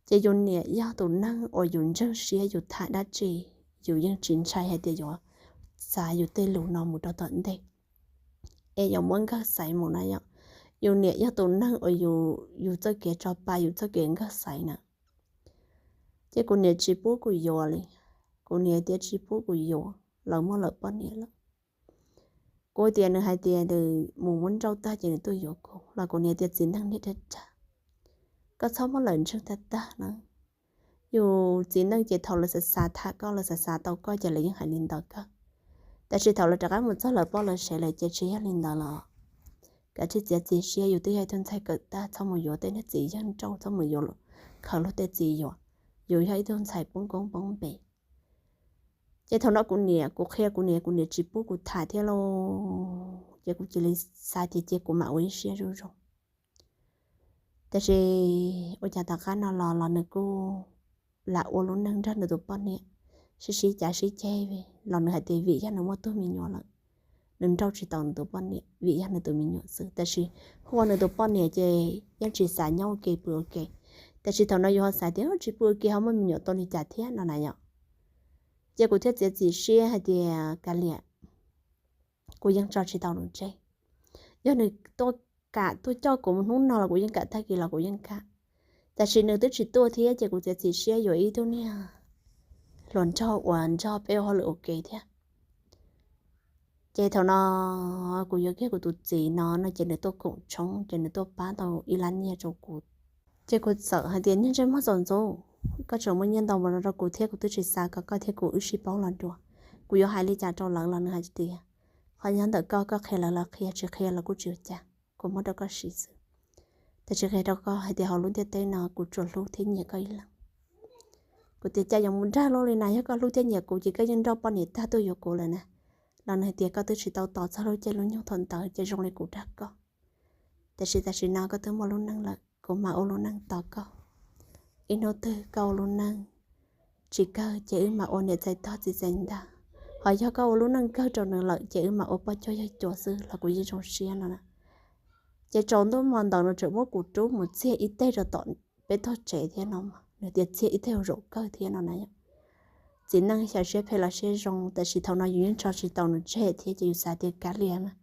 Ces yus niam yog tus neeg uas yus ntseeg siab, yus tham dab tsi yus yeej tsis ntshai hais tias yuav xa yus tej lus no mus rau tom ntej, es yuav muab nkawg xaiv mus na yom. Yus niam yog tus neeg uas yus txoj kev tso pa, yus txoj kev nkawg xaiv na. Ces kuv niam tsis pub kuv yuav li. Kuv niam tias tsis pub kuv yuav, lawv muaj lawv poj niam lawm. Kuv tias nws hais tias nws mus muab nrauj tag ces nws tuaj yuav kuv los kuv niam tias txiv neej niag dag dag, koj txhob muab lawv ntseeg tag tag na. Yus txiv neej ces thaum lawv xav xav tham koj, lawv xav xav tau koj ces lawv yeej hais li ntawd kawg. Tab sis thaum lawv rov qab mus txog lawv poj lawv sev lawm ces tsis yog li ntawd los. Kav tsij txiav txim siab, yus twb yog ib tug ntxhais kawm tag, txhob mus yuav tej niag txiv yawg nrauj, txhob mus yuav, khaws luag tej txiv yuav. Yus yog ib tug ntxhais poob koob poob npe. Ces thaum no kuv niam, kuv qhia kuv niam, kuv niam tsis pub kuv tham thiab lauj. Ces kuv cia li xav tias cia kuv mam ua ib siab zoo zoo. Tab sis ua cas tom qab no los los nws kuj lam ua lub neej nrog nws tus poj niam, sib sib cav sib ceg los nws hais tias vim yog nws muaj tug me nyuam lawm, nws nrauj tsis tau nws tus poj niam vim yog nws tus me nyuam xwb. Tab sis hu ua nws tus poj niam ces yeej tsis xav nyob ua ke pw ua ke. Tab sis thaum no yus ho xav tias tsis pw ua ke ho muaj me nyuam tau li cas thiab no na yom. Ces kuv thiaj txiav txim siab hais tias kav liam, kuv yeej tso tsis tau nws tseg. Yog nws tuaj kam tuaj coj kuv mus hnub no los kuv yeej kam, tag kis los kuv yeej kam. Tab sis nws twb tsis tuaj thiab ces kuv txiav txim siab yuav ib tug niag hluas nraug uas nrog peb ua hauj lwm ua ke thiab. Ces thaum no kuv yuav kiag kuv tus txiv no no ces nws tuaj koom tshoob ces nws tuaj pab tau ib lab nyiaj rau kuv. Ces kuv txawm hais tias niag ntsej muag txaus ntxov, koj tseem muaj nyiaj ntau npaum no rau kuv thiab kuv twb tsis xav kom koj thiab kuv wb sib paub los dua. Kuv yuav hais li cas rau lawv los nws hais tias qhov nyob ntawm koj, koj qhia lawv los qhia, tsis qhia los kuj tsis ua cas, kuv muab rau koj siv xwb. Tab sis qhia rau koj hais tias hauv lub ntiaj teb no kuv tsuas hlub thiab nyiam koj ib leeg. Kuv tias cas yuav mus dag luaj li na, yog koj hlub thiab nyiam kuv ces koj yeej nrauj poj niam tag tuaj yuav kuv lawm na. Los nws hais tias koj twb tsis tau tos txog lub caij lub nyoog thaum ntawd ces zoo li kuv dag koj. Tab sis tam sim no koj twb muaj lub neej lawm, kuv mam ua lub neej tos koj. Ib hnub twg koj ua lub neej tsis kawg ces wb mam ua niam txais tog txiv txais ntag. Ho yog koj ua lub neej kawg rau nws lawm ces wb mam ua poj cuag yawg cuas xwb los kuv yeej zoo siab no na. Ces tsaus ntuj hmo ntawd nws tseem muab kuv rub mus txiag ib teg rau tom peb tog tsev thiab no, nws tias txiag ib teg zaum kawg thiab no na yom. Txiv neej xyaw siab phem los siab zoo, tab sis thaum no yus yeej tso tsis tau nws tseg thiab ces yus xav tias kav liam mas,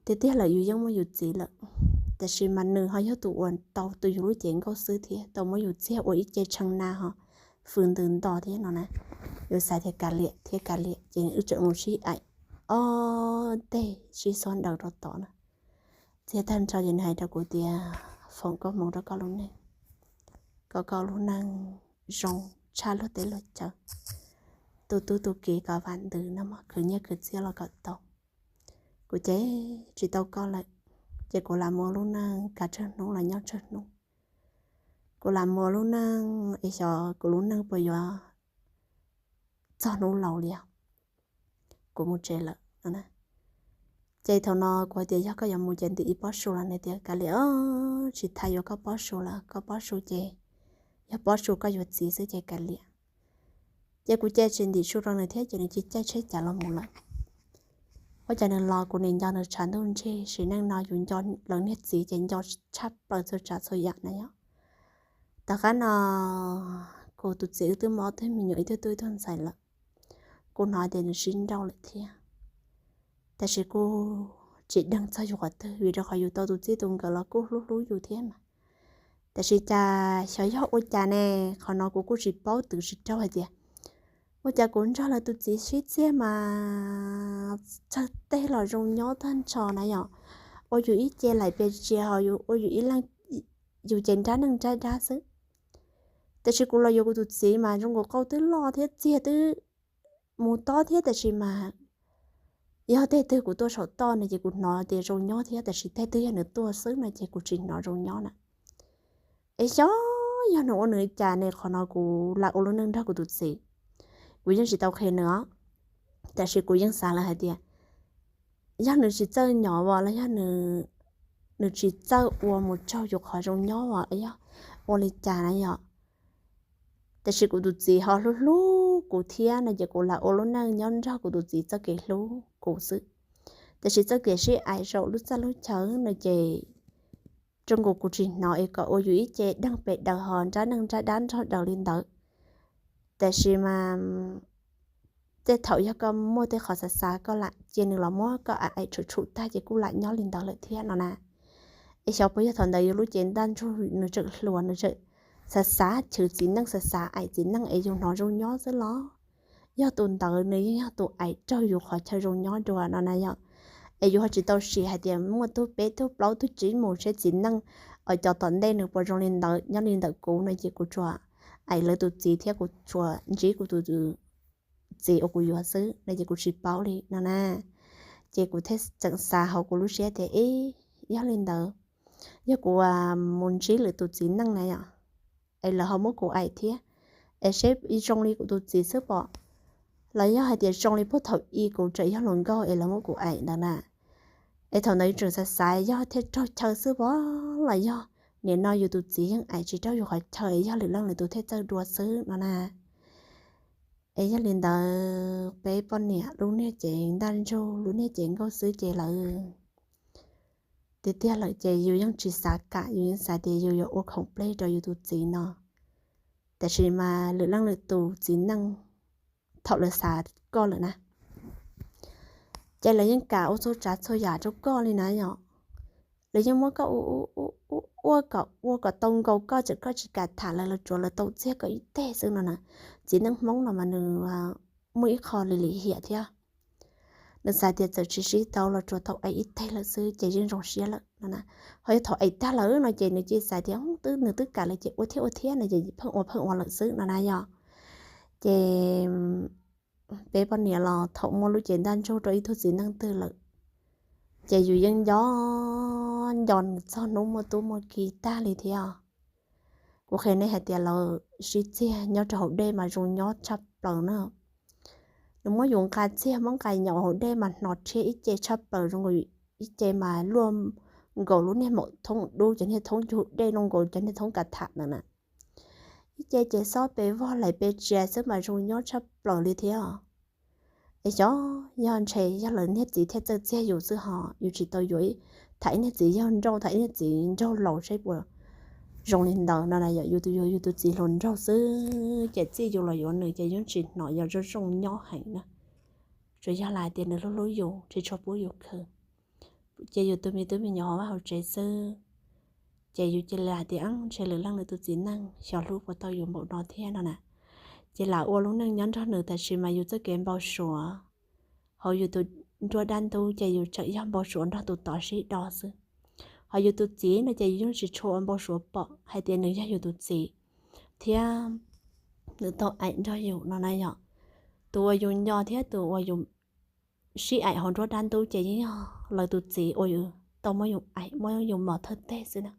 tiag tiag lawm yus yeej muaj yus txiv lawm. Tab sis mas nws ho yog tus uas tau tu yus lub cev nkauj xwb thiab tau muab yus txiag ua ib ce tshee na ho fws ntws nto thiab no na. Yus xav tias kav liam thiab kav liam ces wb tseem mus sib aim ob teg sib xob ntaus rau tod na. Txiag tag nrho ces nws hais rau kuv tias foom koob hmoov rau koj lub neej, kom koj lub neej zoo tshaj luag teb luag chaw, tu tub tu kiv kom vam ntws no mog, khwv nyiaj khwv txiaj los kom tau. Kuv ces tsis tau koj lawm, ces kuv lam mus ua lub neej kav tsawg hnub los nyob tsawg hnub. Kuv lam mus ua lub neej es xyov kuv lub neej puas yuav txog hnub laus li os. Kuv mus tsev lawm no na. Ces thaum no kuv hais tias yog koj yuav mus ces ntim ib pob su los nws tias kav liam, tsis tas yuav koj pob su lawm, koj pob su ces yog pob su koj yuav txiv xwb ces kav liam. Ces kuv cia tsis ntim su rau nws thiab ces nws cia caij tsheb cav los mus lawm. Ua cas nws los kuv nim nco nws tshav ntuj ntseg, sim neej no yus nco lawv niag txiv ces nco tshaj plaws txhua tsav txhua yam na yom. Tom qab no kuv tus txiv wb twb muaj ob tug me nyuam, ib tug tub ib tug ntxhais lawm. Kuv hnov tias nws sib nrauj lawm thiab, tab sis kuj tsis deev txog yus qhov twg vim rau qhov yus tau tus txij tus nkawm los kuj hlub hlub yus thiab mas. Tab sis cas xyov yog ua cas ne, qhov no kuv kuj tsis paub twv tsis raug hais tias ua cas kuv nrog lawv tus txiv sib txiag mas tsawg teg los zoo nyob tag nrho na yom. Ua yus ib ce laim pes tsia ho ua yus ib leeg, yus ces nrab neej nrab dab xwb. Tab sis kuv los yuav kuv tus txiv mas zoo nkaus qau twb loj thiab txiag twb mus tob thiab, tab sis mas yog tej twg kuv tuaj saum toj no ces kuv hnov tias zoo nyob thiab, tab sis tej twg yog nws tuaj xwb no ces kuv tsis hnov zoo nyob na. Es xyov yog nws ua nws li cas ne, qhov no kuv lam ua lub neej nrog kuv tus txiv, kuv yeej tsis tau qhia nws os. Tab sis kuv yeej xav lawm hais tias yog nws tsis txawj nyob as los yog nws tsis txawj ua mus raug yus qhov zoo nyob as los yog ua li cas na yom. Tab sis kuv tus txiv ho hlub hlub kuv thiab no ces kuv lam ua lub neej nyob nrog kuv tus txiv txoj kev hlub kuv xwb. Tab sis txoj kev sib aim saum lub txaj lub chaw no ces zoo nkaus kuv tsis hnov es kom ua yus ib ce deeg pes daws ho nrab neej nrab dab nrog daws li ntawd. Tab sis mas tej thaum yog koj muaj tej qhov xav xav koj lam cia nws los muab koj aim aim tshum tshum tag ces kuj lam nyob li ntawd lawm thiab no na. Es xyov puas yog thaum ntawd yus lub cev ntaj ntsug nws tseem hluas nws tseem xav xav chwv txiv neej xav xav aim txiv neej es yus hnov zoo nyob xwb los yog tus ntawd nws yeej yog tus aim raug yus qhov chaw zoo nyob dua no na yom. Es yus ho tsis tau sim hais tias muaj tug peb tug plaub tug tsib mus seb txiv neej cov tom ntej nws puas zoo li ntawd nyob li ntawm kuv no ces kuv tsuas aim lawv tus txiv thiab kuv tsuas ntsib kuv tus txiv uas kuv yuav xwb no ces kuv tsis paub li no na. Ces kuv thiaj tseem xav hauv kuv lub siab tias ib, yog li ntawd yog kuv mus ntsib lwm tus txiv neej na yom, es lawv ho muab kuv aim thiab, es seb zoo li kuv tus txiv xwb pom, los yog hais tias zoo li puag thaum ub kuv tseem yog hluas nkauj es lawv muab kuv aim ntawd na. Es thaum ntawd yus tseem xav xav yog thiaj raug chaw xwb pom los yog nim no yus tus txiv yeej aim tsis raug yus qhov chaw es yog lwm leej lwm tus thiaj txawj dua xwb no na. Es yog li ntawd peb poj niam lub niag cev ntaj ntsug lub niag cev nkauj xwb ces lawv tiag tiag lawm ces yus yeej tsis xav kam, yus yeej xav tias yus yuav ua khoom pleg rau yus tus txiv no. Tab sis mas lwm leej lwm tus txiv neej thaum lawv xav koj lawm na ces lawv yeej kam ua txhua tsav txhua yam rau koj li na yom. Lawv yeej muab koj ua kom ua kom tau nkaus koj tseem koj tsis kam tham lawv, lawv tsuav lawv tau txiag koj ib teg xwb no na. Txiv neej Hmoob no mas nws muaj ib qho li lim hiam thiab. Nws xav tias txawm tsis sib tau los tsuas tau aim ib teg lawm xwb ces yeej zoo siab lawm no na. Ho yog thaum aim tag lawm no ces nws cia xav tias twb nws twb kam lawm ces ua thiab ua thiab no ces pheej ua pheej ua lawm xwb no na yom. Ces peb poj niam los thaum muaj lub cev ntaj ntsug rau ib tug txiv neej twg lawm ces yus yeej nco nco nws txog hnub muaj tub muaj ki tag li thiab. Kuv qhia nej hais tias lawv sib txiag nyob rau hauv dej mas zoo nyob tshaj plaws na. Nws muab yus nqa txiag muab nqa nyaum hauv dej mas hnov rhiab ib ce tshaj plaws zoo nkaus ib ce mas luaj nkaus lub niag maum thoob dub cov niag thoob cug dej luaj nkaus cov niag thoob kav tham ntawd na. Ib ce ces xob pes vog lais pes tsia xwb mas zoo nyob tshaj plaws li thiab. Es xyov yog ntshe yog lawv niag txiv thiaj txawj txiag yus xwb ho yus tsis tau yuav tham ib niag txiv yawg nrauj tham ib niag txiv nraug laus seb puas zoo li ntawd no na yom. Yus tus yuav yus tus txiv hluas nraug xwb ces txij yus los yuav nws ces yeej tsis hnov yog zoo zoo nyob heev na. Tsuas yog lam tias nws hlub hlub yus tsis tshua pub yus khwv. Ces yus tus me tub me nyuam hauv vaj hauv tsev xwb ces yus cia li hais tias ntshe lwm leej lwm tus txiv neej xyov hlub puas tau yus npaum no thiab no na. Ces lam ua lub neej nyob nrog nws tab sis mas yus txoj kev npau suav hauv yus tus nruab dab ntub ces yus tseem yog npau suav nrog tus tod sib do xwb. Ho yus tus txiv no ces yus yeej tsis tshua ua npau suav pom hais tias nws yog yus tus txiv thiab nws tau aim nrog yus no na yom. Tus uas yus nco thiab tus uas yus sib aim hauv nruab dab ntub ces yeej yog lawv tus txiv uas yus tau muab yus aim muab yus mos thawj teg xwb na.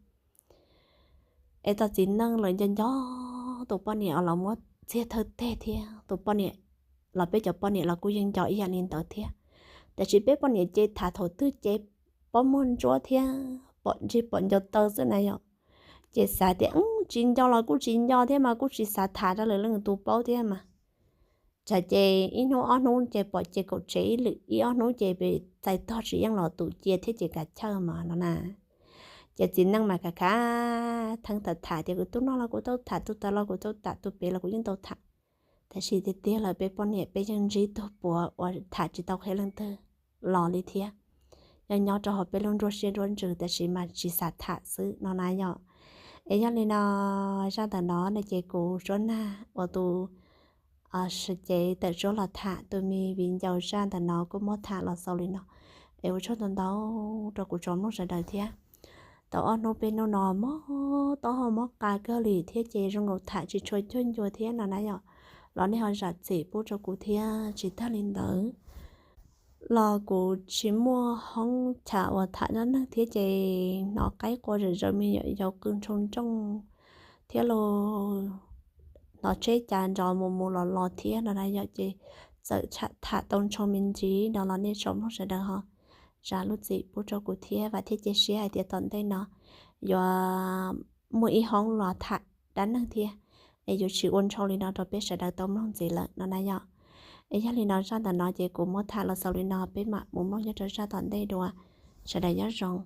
Es tus txiv neej lawv nco nco tus poj niam los muab txiag thawj teg thiab tus poj niam los peb cov poj niam los kuj yeej nco ib yam li ntawd thiab. Tab sis peb poj niam ces tham thaum twg ces pob muag ntsuab thiab pom ntsig pom nco taw xwb na yom. Ces xav tias tsis nco los kuj tsis nco thiab mas kuj tsis xav tham rau lwm leej tus paub thiab mas. Tsam ces ib hnub ob hnub ces pom ces kaum tsev ib lwm ib ob hnub ces pem txais tog tsis yeej los tus cia thiab ces kav chawj mas no na. Ces txiv neej mas kav khav theeb tham tham tias kuv tus no los kuv tau tham, tus tod los kuv tau tham, tus pem los kuv yeej tau tham. Tab sis tiag tiag lawm peb poj niam peb yeej ntsib tug puav uas tham tsis tau qhia leej twg los li thiab. Yeej nyob rau hauv peb lub nruab siab nruab ntsws tab sis mas tsis xav tham xwb no na yom. Es yog li no zaj ntawm no no ces kuv Suab Nag uas tus sawv cev tawm suab los tham tus me viv ncaus zaj ntawm no kuj muab tham los xaus li no. Es ua tsaug ntau ntau rau kuv tsoom mloog sawv daws thiab. tau ob hnub peb hnub no mob taub hau mob qa kawg li thiab ces zoo nkaus tham tsis tshua cuag ncua thiab no na yom. Los nej ho zam txim pub rau kuv thiab. Tsis tag li ntawd los kuv tsis muaj hoob cham uas tham dab neeg thiab ces hnov qaib qua zom zaws me nyuam yaus qw nroo nrooj thiab los hnov tsheb cav nrov mus mus los los thiab no na yom. Ces txawm tham tau nroo me ntsis no los nej tsoom mloog sawv daws ho zam lub txim pub rau kuv thiab. Vam thiab cia siab hais tias tom ntej no yuav muaj ib hoob los tham dab neeg thiab es yuav tsis ua nroo li no rau peb sawv daws tau mloog ntxiv lawm no na yom. Es yog li no zaj ntawm no ces kuv muab tham los xaus li no, peb mam mus mloog nyob rau zaj tom ntej dua. Sawv daws nyob zoo.